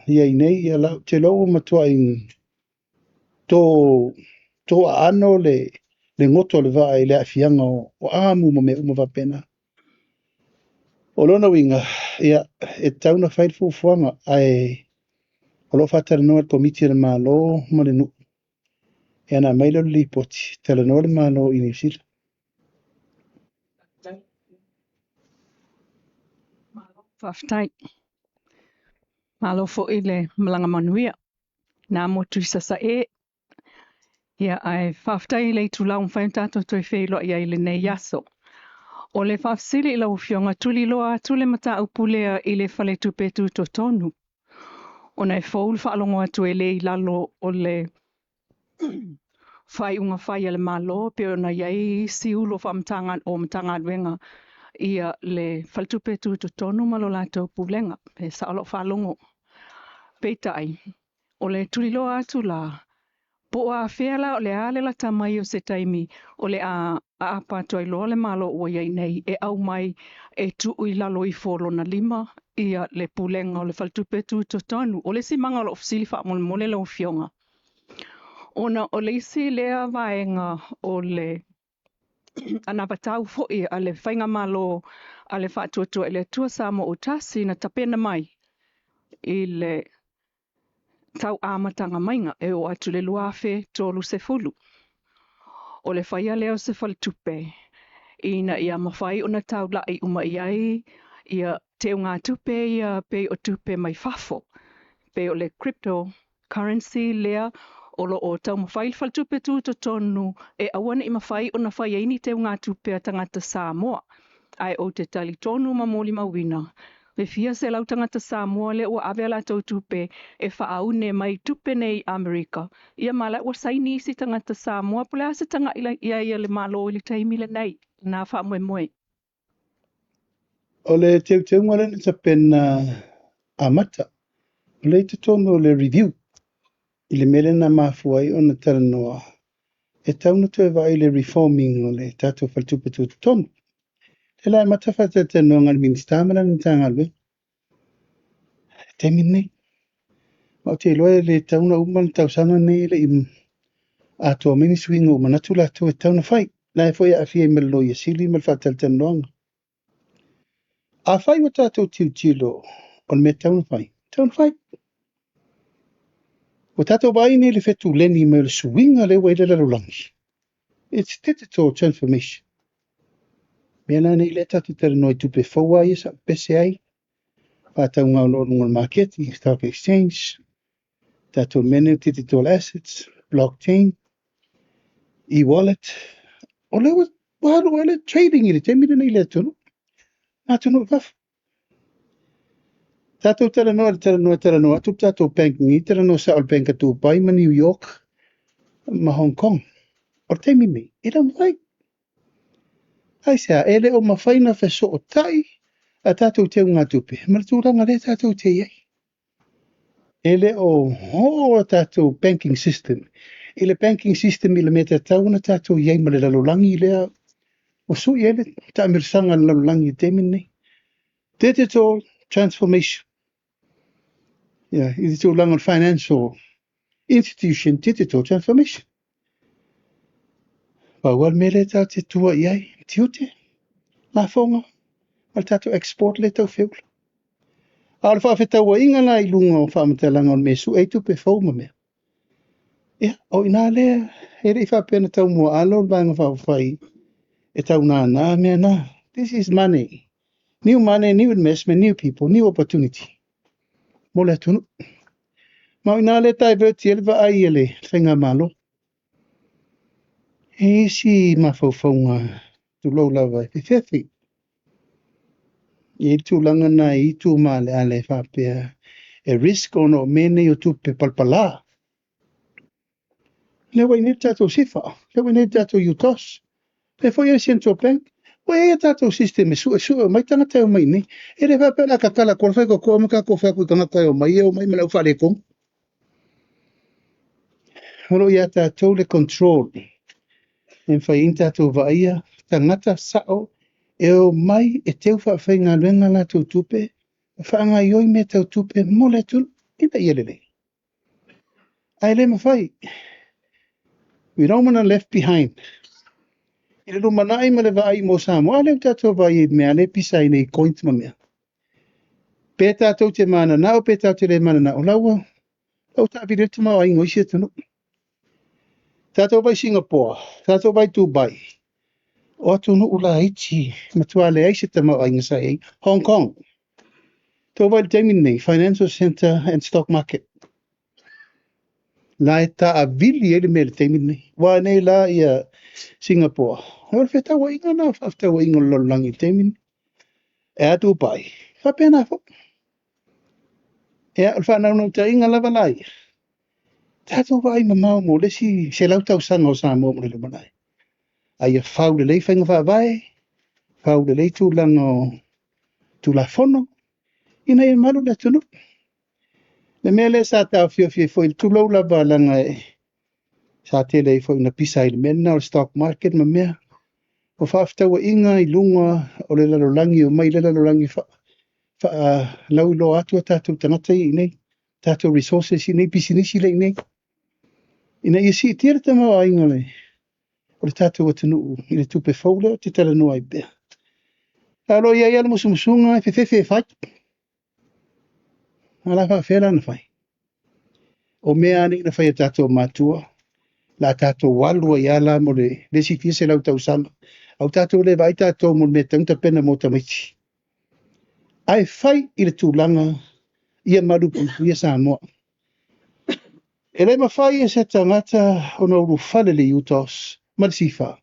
S1: i ai nei, ia ou te iloa ua matuai to aano le goto o le vaa i le aafiaga o amu ma mea uma faapena. O lona uiga, ia, e tatau ona fai le fuafuaga, ae o lo o faatalanoa e le Komiti a le Malo ma le nuu, ia ona aumai lea o le lipoti, talanoa le Malo i Niu Sila.
S5: Faafetai. Malo foi le malaga manuia. Nā motu i Sasae. Ia, ae faafetai i le itula ua mafai ona tatou toe feiloai ai i lenei aso. O le faafesili i lau Afioga, tuliloa atu le mataupu lea i le faletupe tutotonu, ona e fou le faalogo atu e le i lalo o le faaiuga fai a le Malo, pe ona i ai isi ulu o Matagaluega ia le faletupe tutotonu ma lo latou pulega. E sao lau faalogo. Peitai, o le tuliloa atu la, po o afea la o le a le lata mai o se taimi o le a aapa atu ai loa le Malo ua i ai nei e aumai e tuu i lalo ifo o lona lima ia le pulega o le faletupe tutotonu. O le isi maga o lou fesili faamolemole lau Afioga, ona o le isi lea vaega o le anavatau foi a le Faigamalo a le Faatuatua i le Atua Samoa ua tasi na tapena mai i le tau amataga maiga e oo atu i le 2030. O le faia lea o se faletupe ina ia mafai ona taulai uma i ai ia teugatupe ia pei o tupe mai fafo, pei o le cryptocurrency lea o lo o taumafai le faletupe tutotonu e aua ne i mafai ona fai ai ni teugatupe a tagata Samoa. Ae ou te talitonu ma molimauina, e fia selau tagata Samoa lea ua ave a latou tupe e faaune mai tupe nei i Amerika. Ia ma la ua saini isi tagata Samoa, po o le a se tagai i ai a le Malo i le taimi lenei, na faamoemoe.
S1: O le teuteuga lea na tapena amata, o lea i totonu o le review i le mea lea na mafua ai ona talanoa E tatau ona toe vaai i le reforming o le tatou faletupe tutotonu. Lea la e amata faatalatalanoaga a le Minisita ma lana Matagaluega i le taimi lenei. Ma ou te iloa e le tatau ona uma le tausaga lenei e le i atoa mai ni suiga ua manatu latou e tatau ona fai. La e foi e aafia ai ma le Loia Sili ma le faatalatalanoaga. Afai ua tatou tilotilo o le mea e tatau ona fai, e tatau ona fai. Ua tatou vaai nei i le fetuleni mai o le suiga lea ua i ai le lalolagi. It's digital transformation. Mea la nei lea tatou te talanoa i tupe fou lava ia sa pese ai, faatauga o luga o le maketi, stock exchange, tatou mea nei o digital assets, blockchain, e-wallet. O lea ua alu ai le trading i le taimi lenei i le atunuu, atunuu i fafo. Tatou talanoa le talanoa, talanoa atu le tatou bank nei, talanoa sao le bank a Dubai ma New York ma Hong Kong. O le taimi lenei, e le o mafai. Aisea, e le o mafai ona fesootai a tatou teugatupe ma le tulaga lea tatou te i ai. E le o oo a tatou banking system i le banking system i le mea tatau ona tatou i ai ma le lalolagi lea ua sui ai le taamilosaga a le lalolagi i le taimi lenei. Digital transformation. Yeah, i le tulaga o le financial institution digital transformation. Pau lava le mea lea tatou te tua i ai, tiute, lafoga, ma le tatou export lea e tau feula. A o le faafetauaiga la i luga o faamatalaga o le mea e sue ai tupe fou ma mea, ia, o i ina lea e le i faapea na tau muaalo le Vaega Faaupufai e tau nānā mea na. This is money. New money, new investment, new people, new opportunity mo le atunuu. Ma o i ina lea e divert ai le vaai a le faigamalo. E i ai isi mafaufauga, tulou lava, e fefefe. E i ai le tulaga na e itu maaleale e faapea e risk ona o mea nei o tupe palapala. Lea ua i inei le tatou SIFA, lea ua i inei le tatou UTOS, lea foi e i ai le Central Bank. Ua i ai a tatou system e suesue mai tagata e omai i inei. E le faapea o le a tatala atu loa faitotoa ma tatou fai atu i tagata e omai e omai ma le aufaaletonu. O lo o ia tatou le control e mafai ai ona tatou vaaia tagata sao e omai e teu faafaigaluega latou tupe ma faagaoioi mea tau tupe mo le atunuu ina ia lelei. Ae le mafai. We don't want to left behind. I le lumanai ma le vaai mo Samoa, a lea ua tatou vaai i mea lea e pisa ai nei coins ma mea. Pe tatou te mananao, pe tatou te le mananao, la ua taavili ai le tamaoaiga o isi atunuu. Tatou vai Singapore, tatou vai Dubai, o atunuu laiti, matua leai se tamaoaiga sa i ai. Hong Kong, tou vai i le taimi lenei, financial centre and stock market. La e taavili ai le mea i le taimi lenei. Ua nei la ia Singapore. O le fefaatauaiga na, faafetauaiga o le lalolagi i le taimi lenei. E a Dubai, faapena foi. Ia, o le faanaunautaiga lava la ia, tatou vaai mamao mo le isi 100 tausaga o Samoa mo le lumanai. A ia fau lelei faiga faavae, fau lelei tulaga o Tulafono, ina ia malu le atunuu. Le mea lea sa taofiofi ai foi, tulou lava leaga sa tele ai foi ina pisa ai i le mea lena o le stock market ma mea. O faafetauaiga i luga o le lalolagi, omai le lalolagi faalauiloa atu a tatou tagata ia i inei, tatou resources i inei, pisinisi lea i inei, ina ia siitia le tamaoaiga o le tatou atunuu i le tupe fou lea ou te talanoa ai pea. A o lo o i ai lava le musumusuga e fefefe e fai. A la faapefea la ona fai? O mea lava nei na fai e tatou matua, la tatou alu ai lava la mo le isi fia selau tausaga. A ua tatou le vaai tatou mo le mea e tatau ona tapena mo tamaiti. Ae fai i le tulaga ia malupuipuia Samoa. E le mafai e se tagata ona ulufale le UTOS ma le SIFA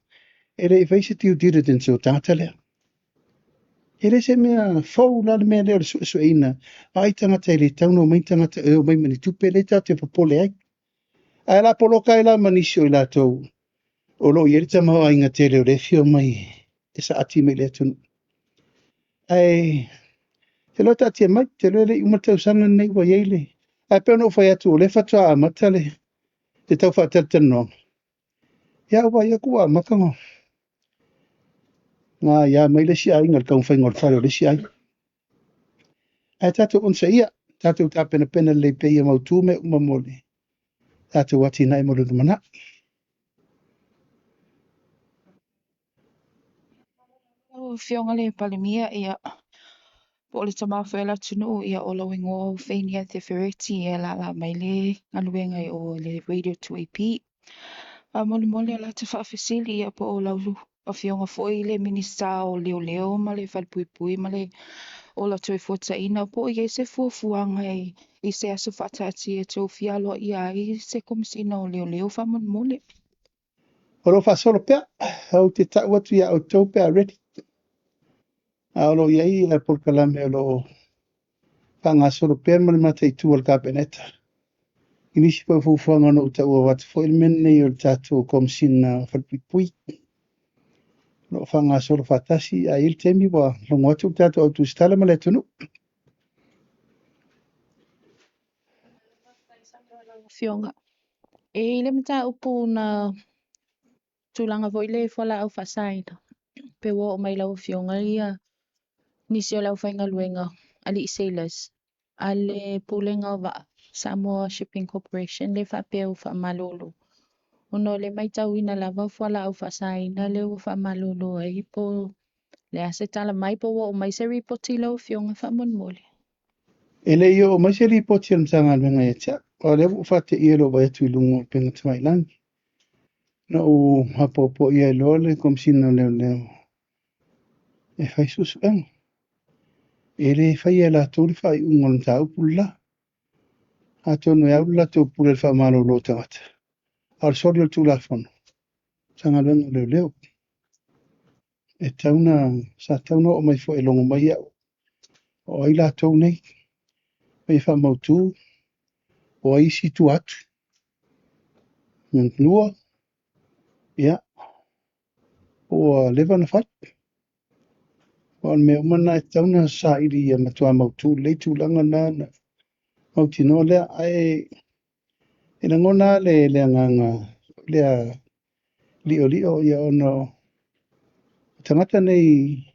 S1: e le i fai se due diligence o le tagata lea. E le se mea fou la le mea lea o le suesueina ai tagata e le tatau ona omai tagata e omai ma ni tupe lea tatou te popole ai. Ae la poloka ai la ma nisi o i latou o lo o i ai le tamaoaiga tele o lea e fia omai e saati mai i le atunuu. Ae te iloa taatia mai, te iloa e le i uma le tausaga lenei ua i ai le... Ae pei ona ou fai atu o lea faatoa amata le tau faatalatalanoaga. Ia, ua vaai atu ua amata ona gaia mai le isi aiga i le taumafaiga o le fale o le isi aiga. Ae tatou onosaia, tatou tapenapena lelei pea ia mautu mea uma mo le tatou atinae mo le lumanai.
S2: Lau Afioga i le Palemia, ia, po o le tama foi o le atunuu, ia, o lou igoa o Feinia Tefereti, e alaala mai le galuega i o le Radio 2AP. Faamolemole o la ta faafesili, ia, po o lau afioga foi le Minisita o Leoleo ma le Falepuipui ma le Ola Toefuataiga, po o i ai se fuafuaga i se aso faataatia e tou fia aloaia ai se Komesina o Leoleo faamolemole.
S1: O lo o faasolo pea, ou te tau atu iā outou pe a ready. A o lo o i ai polokalame o lo o faagasolo pea ma le mataitu a le Kapeneta. I nisi foi o fuafuaga na ou taua atu foi le mea lenei o le tatou Komesina o Falepuipui. O lo o faagasolo faatasi, a i ai le taimi ua logo atu le tatou au tusitala ma le atunuu.
S2: Lau Afioga, e i ai le mataupu na tulaga foi le fualaau faasaina, pe ua oo mai lau Afioga ia nisi o le aufaigaluega alii sailors a le Pulega o Vaa, Samoa Shipping Corporation, le faapea ua faamalolo. Ona o le matauina lava o fualaau faasaina lea ua faamalolo ai po le a se tala mai po ua oo mai se ripoti lau Afioga faamolemole.
S1: E le i oo mai se lipoti a le Matagaluega ia te au, a o lea ua ou faateia i lou vaai atu i luga o upega tafailagi. Na ou apoapoia ai loa le Komesina o Leoleo e fai suesuega. E le faia e latou le faaiuga o le mataupu le la. Atonu e au le latou pule i le faamalolo o tagata, a o le soli o le Tulafono, Matagaluega o Leoleo. E tatau ona, sa tatau ona oo mai foi e logo mai au, o ai latou nei, ma ia faamautu, o ai isi i tua atu. Lua, ia, ua leva ona fai. Aua o le mea uma lena e tatau ona saili ia matua mautu lelei tulaga na ona mautinoa lea. Ae e lagona lava le agaga lea liolio, ia ona o tagata nei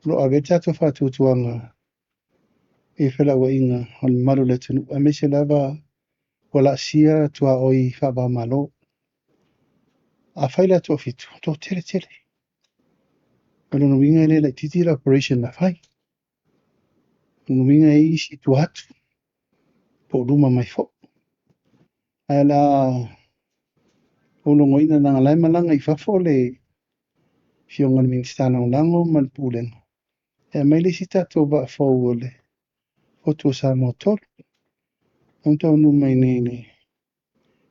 S1: o lo o ave i ai le tatou faatuatuaga i felauaiga o le mamalu o le atunuu, aemaise lava ua laasia tuaoi faava-o-Malo. Afai la e toafitu, toatele tele. O lona uiga e le laitiiti le operation na fai. O lona uiga e i ai isi i tua atu, po o luma mai foi. Ae o le a ou logoina, leaga o la e malaga i fafo le Afioga i le Minisita Lagolago ma le Pulega, e aumai le isi tatou vaa fou o le Fotu o Samoa 3. E taunuu mai nei le,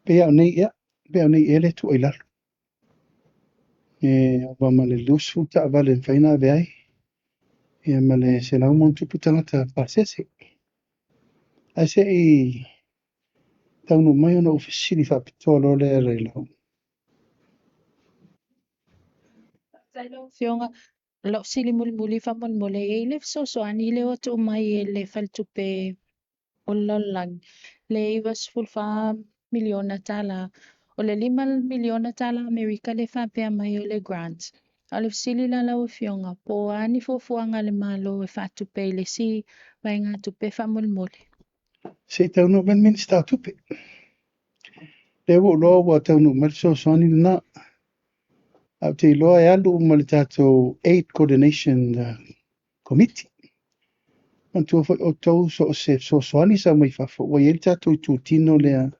S1: pei lava o nei ea, pei lava o nei ea le tuu ai i lalo. E ova ma le 20 taavale e mafai ona ave ai, ia ma le 100+ tagata pasese. Ae se i taunuu mai ona ou fesili faapitoa loa lea i lau.
S2: Faafetai lau Afioga. O lau fesili mulimuli faamolemole, e i ai le fesoasoani lea ua tuu mai e le Faletupe o le Lalolagi, le $94 miliona tala. O le $5 miliona tala Amerika le faapea mai o le grant. A o le fesili la lau Afioga, po o a ni fuafuaga a le Malo e faatupe i le isi vaegatupe faamolemole.
S1: Se i taunuu mai le Minisita o Tupe. Lea ua ou iloa ua taunuu mai le fesoasoani lena. Ae ou te iloa e alu ma le tatou Aid Coordination Committee. Manatua foi outou so o se fesoasoani sa mai fafo, ua i ai le tatou itutino lea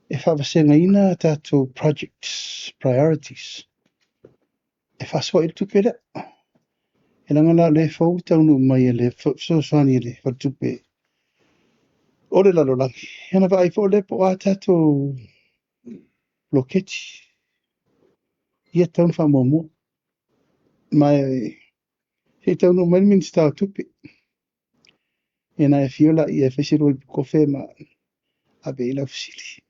S1: e faavasegaina tatou projects, priorities, e faasoa i le tupe lea. E leaga la o lea e fou le taunuu mai e le fesoasoani e le Faletupe o le Lalolagi. Ia ona vaai foi lea po o a tatou poloketi. Ia tatau ona faamuamua. Ma se i taunuu mai le Minisita o Tupe. Ia na e afio laia e fai se lua ipu kofe ma ave i ai lau fesili.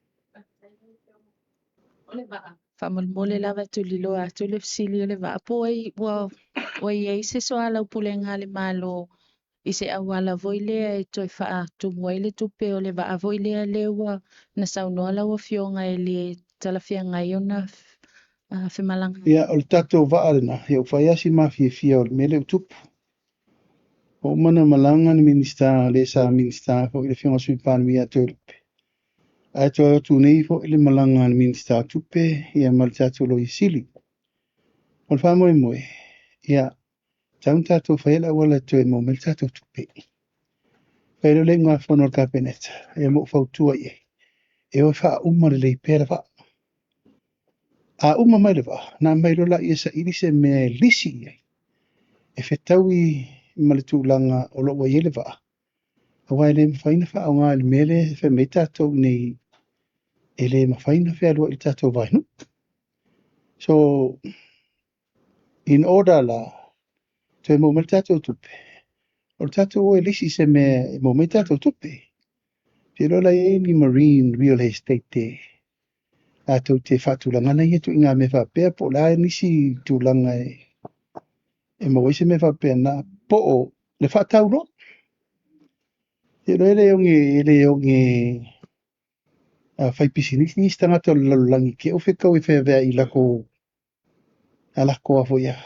S2: O le vaa. Faamolemole lava e tuliloa atu le fesili o le vaa. Po ai ua i ai se soalaupulega a le Malo i se auala foi lea e toe faatumu ai le tupe o le vaa foi lea lea ua na saunoa lau Afioga e le talafeagai ona femalagaaiga.
S1: Ia, o le tatou vaa lena, ia ua fai lava si mafiafia o le mea lea ua tupu. Ua uma ona malaga le Minisita, le sa Minisita foi le Afioga i le Sui Palemia ia Toelupe, ae toe o atu nei foi le malaga a le Minisita o Tupe ia ma le tatou Loia Sili. O le faamoemoe, ia, tatau ona tatou faia le auala e toe maua mai le tatou tupe. Fai loa le iugafono a le Kapeneta, ia ma ou fautua i ai, e o e faauma lelei pea le vaa. A uma mai le vaa, ona aumai loa lea e saili se mea e lisi i ai, e fetaui ma le tulaga o lo o ua i ai le vaa, aua e le mafai ona faaaoga i le mea lea e fai mai ai tatou nei e le mafai ona fealuai i le tatou vaenuu. So, in order la, toe maua mai le tatou tupe, o le tatou o e lisi se mea e maua mai tatou tupe. Ou te iloa la e i ai ni marine real estate e latou te faatulagana ia ituaiga mea faapea, po o le a nisi tulaga e maua ai se mea faapena, po o le faatau loa. Ou te iloa e le oge faipisinisi isi tagata o le lalolagi te i ua fetau e feaveai i latou a latou a foi a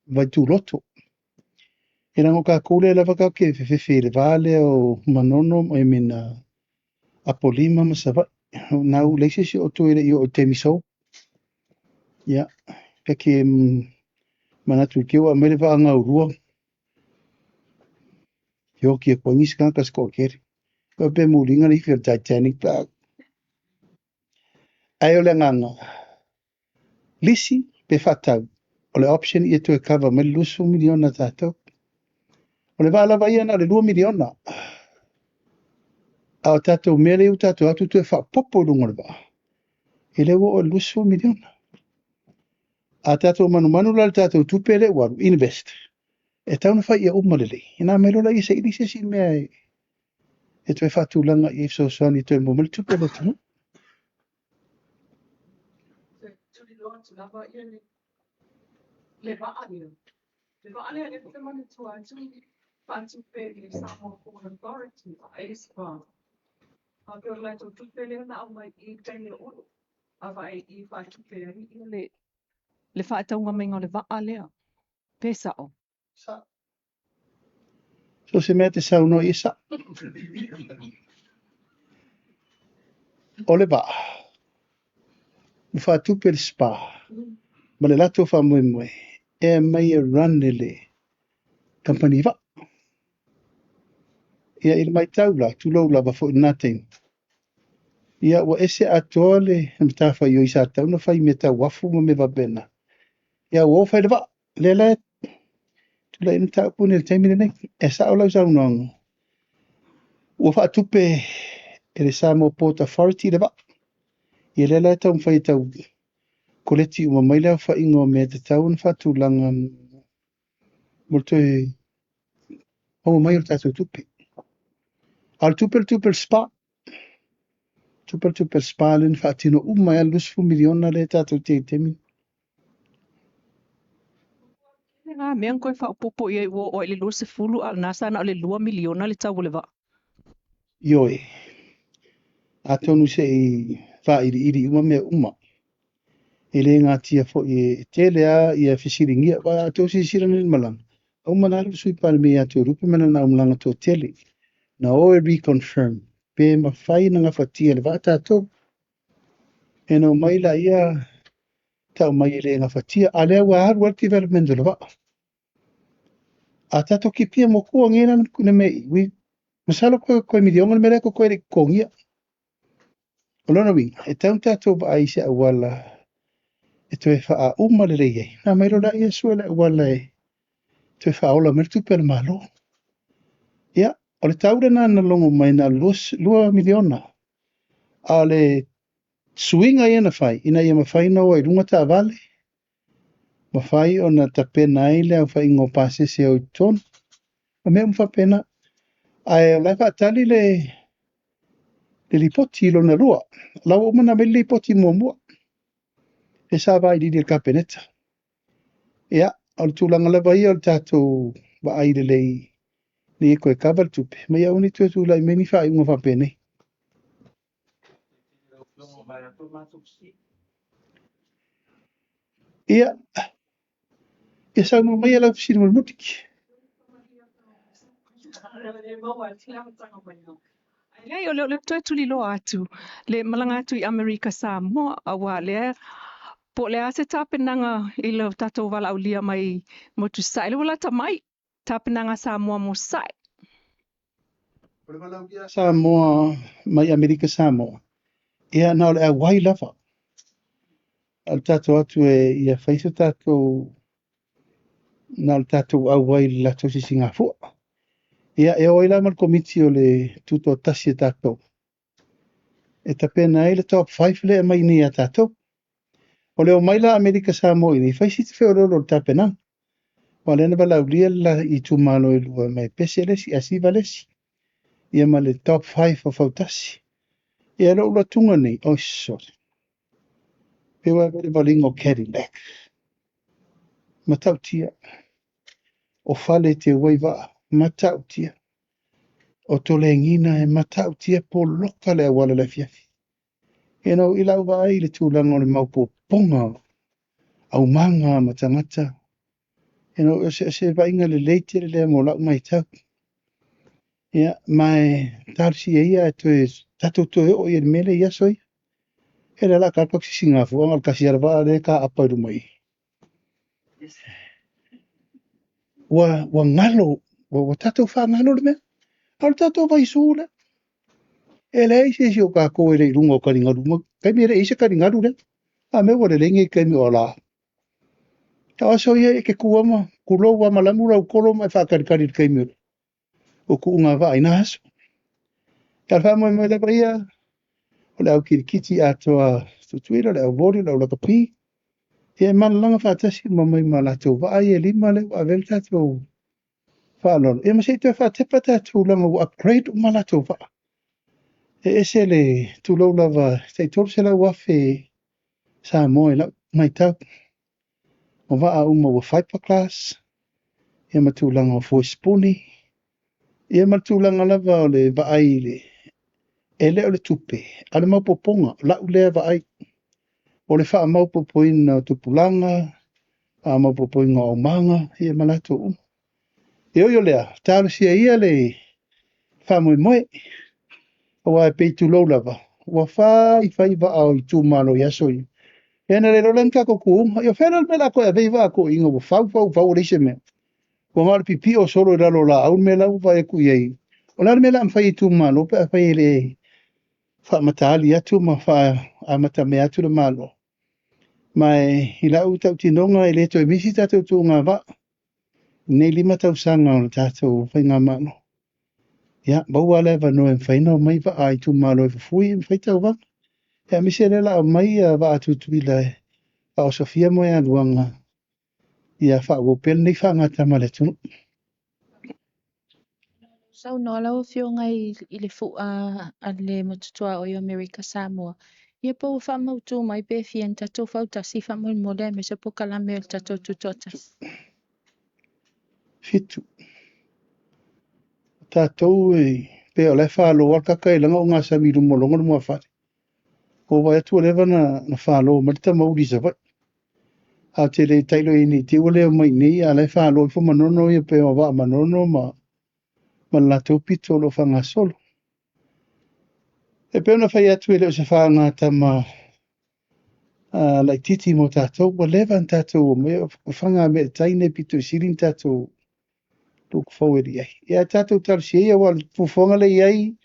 S1: vaituloto. E leaga o tatou lea lava tatou te fefefe i le va lea o Manono I mean Apolima ma Savaii. Na ua leai se isi o outou e le i oo i le taimi sou. Ia, ta te manatu i te i ua aumai le vaa gaulua, ioki atu ai nisi tagata se toatele. Pe muliga le ifi o le Titanic pe a. Ae o le agaga, lisi pe faatau, o le option ia toe cover mai le 20 miliona tatou. O le vaa lava ia na o le 2 miliona. A o tatou mea lea ua tatou atu toe faaopoopo i luga o le vaa, e le ua oo i le 20 miliona. A tatou manumanu la i le tatou tupe lea ua alu, invest, e tatau ona fai ia uma lelei. Ina mai loa laia saili se isi mea e toe faatulaga i ai fesoasoani e toe maua mai le tupe a le atunuu.
S5: Le vaa lea. Le vaa lea lea te manatua atu faatupe i le Samoa Port Authority, SPA. A pe o le latou tupe lea na aumai i taimi o Olo. A vaai i faatupe ai ia le faatauga maiga o le vaa lea. Pe sao.
S1: So se mea te saunoa i e sao. O le vaa, ua faatupe le SPA, ma le latou faamoemoe, e aumai e run e le kamupani vaa. Ia i le matau la, tulou lava foi i lena taimi, ia ua ese atoa le matafaioi sa tatau ona fai i mea tau uafu ma mea faapena. Ia ua o fai le vaa, lea la e tulai ai le mataupu lenei i le taimi lenei. E sao lau saunoaga, ua faatupe e le Samoa Port Authority le vaa. Ia lea la e taumafai e tau koleti uma mai le aofaiga o mea e tatau ona faatulaga mo le toe maua mai o le tatou tupe. A o le tupe, o le tupe o le SPA. Tupe o le tupe o le SPA lea na faatino uma ai le 20 miliona lea tatou te i le taimi.
S5: Le ngā mea koe faaopoopo i ai ua oo ai i le 20 a o lena sa na o le 2 miliona le tau o le vaa.
S1: Ioe, atonu se i whairiiri uma mea uma. E le ngatia foi e tele a ia fesiligia. Wa a tou silasila nei i le malaga, uma na alu le Sui Palemia ia Toelupe ma lana aumalaga toatele. Na o e reconfirm, pe mafai ona gafatia e le vaa tatou. E na omai laia tau mai e le gafatia. A lea ua alu lava le development o le vaa. A tatou kipia motua nei la le mea i, masalo koe miliona le mea lea totoe e le i totogia. O lona uiga, e tatau ona tatou vaai i se auala e toe faauma lelei ai. Na aumai loa laia sue le auala e toe faaola mai le tupe a le Malo. Ia, o le tau lena na logo mai na o le 2 miliona. A o le suiga ia na fai, ina ia mafai ona o ai i luga taavale, mafai ona tapena ai le aofaiga o pasese o i totonu, ma mea uma faapena. Ae o la e faatali le lipoti lona lua. O la ua uma ona aumai le lipoti muamua, e sa vailiili e le Kapeneta. Ia, o le tulaga lava ia o le tatou vaai lelei ina ia toe kava le tupe, ma ia aua ne i toe tulai mai ni faaiuga faapenei. Ia, ia saunoa maia lau fesili mulimuli.
S5: Leai, o le toe tuliloa atu le malaga atu i Amerika Samoa, auā lea po o le a se tapenaga i lo tatou valaaulia mai motu Sasae, lea ua lata mai tapenaga a Samoa mo Sasae.
S1: O le valaaulia a Samoa mai Amerika Samoa, ia na o le auai lava. O le tatou atu e ia fai se tatou, na o le tatou auai i le latou sisigafua. Ia, e o ai la ma le komiti o le tutoatasi a tatou e tapena ai le top 5 lea e aumai nei ia tatou. O le omai la Amerika Samoa i nei, fai si feoloolo o le tapenaga. Aua o lea na valaaulia le itumalo e lua mai pese le isi, ae siva le isi. Ia ma le top 5 o fautasi. Ia lou alu atuga nei, oi sole. Pe ua le valiga o Cadillac. Matautia. O fale te uai vaa, matautia. O tolegina e matautia poloka le auala le afiafi. You know, i lau vaai i le tulaga o le maopoopoga, aumaga ma tagata. You know, o se vaaiga lelei tele lea mo lau matau. Ia, ma e talosia ia e toe, tatou toe oo i le mea lea i aso ia. E le la ka ka sisinga fu anga kasi ala va le ka apa i luma i. Ua ngalo, ua tatou whangalo le mea. A o le tatou vaisu le. E leai se isi o kākou e le i luga o kaligalu. Ma kaimi e le i se kaligalu lea. A mea ua lelei nei kaimi o la. A o aso ia e ke kua ma, kulou wa malamu lau kolo ma e whākarikari le kaimi o le. O kuunga vaa ina aso. Ka le whamoe lava ia, o le au kirikiti atoa Tutuila, le au voli, le au lakapi. Ia e manalanga whaatasi ma mai ma latou vaa ia lima le ua avele tatou whaalolo. Ia ma se i toe whaatepa tatou langa ua upgrade uma latou vaa. E ese le tulou lava, tai 300,000 Samoa i lau maitau. O vaa uma ua fiberglass, ia ma tulaga o foe spuni, ia ma tulaga lava o le vaai i le, e le o le tupe, a le maopoopoga, lau lea vaai. O le faamaopoopoina o tupulaga, faamaopoopoina o aumaga, ia ma latou uma. E oi o lea, talosia ia le faamoemoe. Aua e pei tulou lava, ua fai fai vaa o itumalo i aso ia. Ia na le iloa lea ni tatou kuuga. Ia o fea la le mea o le a toe ave ai vaa toeaiina ua fau fau fau o leai se mea. Ua na o le pipio solo i lalo o laau le mea la ua vaai atu i ai. O le a le mea o le a mafai e itumalo pe afai e le faamataali atu ma faamatamea atu le Malo. Ma e i lau tautinoga e le toe misi tatou tuuga vaa. Nei 5 tausaga o le tatou faigamalo. Ia, maua le avanoa e mafai ona omai vaa itumalo e fufui e mafai tauvaga. Ia, aemaise lea o le a aumai vaa Tutuila e faaosofia moegaluaga ia faaauau pea lenei faagatama a le atunuu.
S2: Saunoa lau Afioga i le fua a le motu tuaoi o Amerika Samoa. Ia po ua faamautu mai pe fia ni tatou fautasi faamolemole aemaise polokalame o le tatou tutoatasi.
S1: 7. Tatou e pe o le whālo al kaka e langa o ngā sami luma o longo le mua whare. O vai atu o leva na whālo mai le tamauli sa vai. A te le tailo i nei te ua leo mai nei a le whālo i fo manono ia pe o waa manono ma le latou pito o lo whangasolo. E pe ona whai atu e leo se whaanga tama laititi mo tātou, ua leva ni tātou o mea, o whanga me taine pito i sili ni tātou look forward i ai. Ia tātou talosia ia ua fufuanga le i ai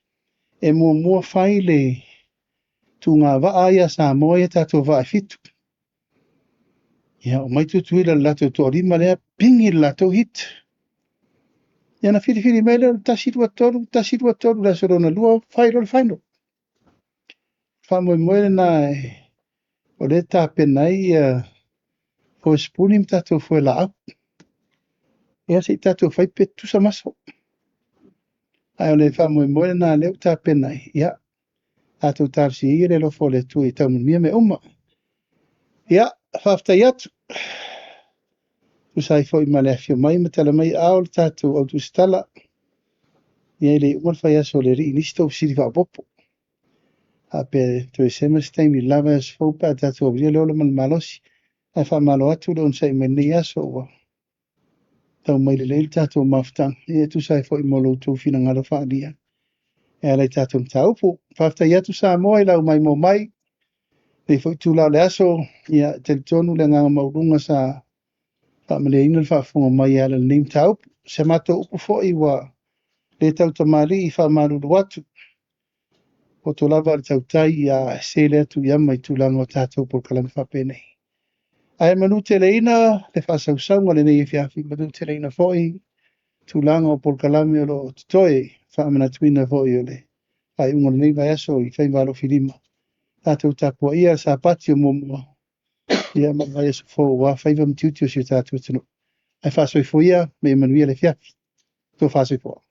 S1: e mua whai le tūnga vaa ia Samoa ia tātou vaa e 7. Ia o mai Tutuila le latou toalima lea pingi le latou hit. Ia na whiriwhiri mai lea o le 1, 2, 3, 1, 2, 3, le aso lona lua, whai lo le final. Whāmoemoe lena e o le tāpena ai ia foe spuni ma tātou foe laau. Ia se i tātou whai pe tusa maso. Ai o le whāmoemoe lena leo tāpena ai. Ia, tātou talosia ia le alofa o le Atua i taumanuia me uma. Ia, whawhtai atu. Tusa ai foi ma le afio mai ma tala mai ao le tātou au tusitala. Ia i le uma le whai aso le rii nisi tau siri whaapopo. A pe toe sema se taimi lava as fau pe a tātou aulia le ola ma le malosi. Ae faamalo atu le onosai mai lenei aso ua tau mai lelei le tatou mafutaga, ia e tusa ai foi mo lo outou finagalo faaalia e ala i tatou mataupu. Faafetai atu Samoa i lau maimoa mai lenei foi itula o le aso. Ia, e talitonu le agaga maualuga sa faamalieina le faafofoga mai e ala i lenei mataupu. Se matou upu foi ua le tautamalii, faamalulu atu, poto lava le tautai ia sele atu i ama i tulaga o tatou polokalame faapenei. Ae manuteleina le faasausauga o lenei afiafi, manuteleina foi tulaga o polokalame o lo o totoe, faamanatuina foi o le faaiuga o lenei vaiaso i faiva alofilima. Tatou tapuaia Sapati o muamua, ia ma le vaiaso fou aua faiva ma tiute o si o tatou atunuu. Ae faasoifua ia ma ia manuia le afiafi. Tofa soifua.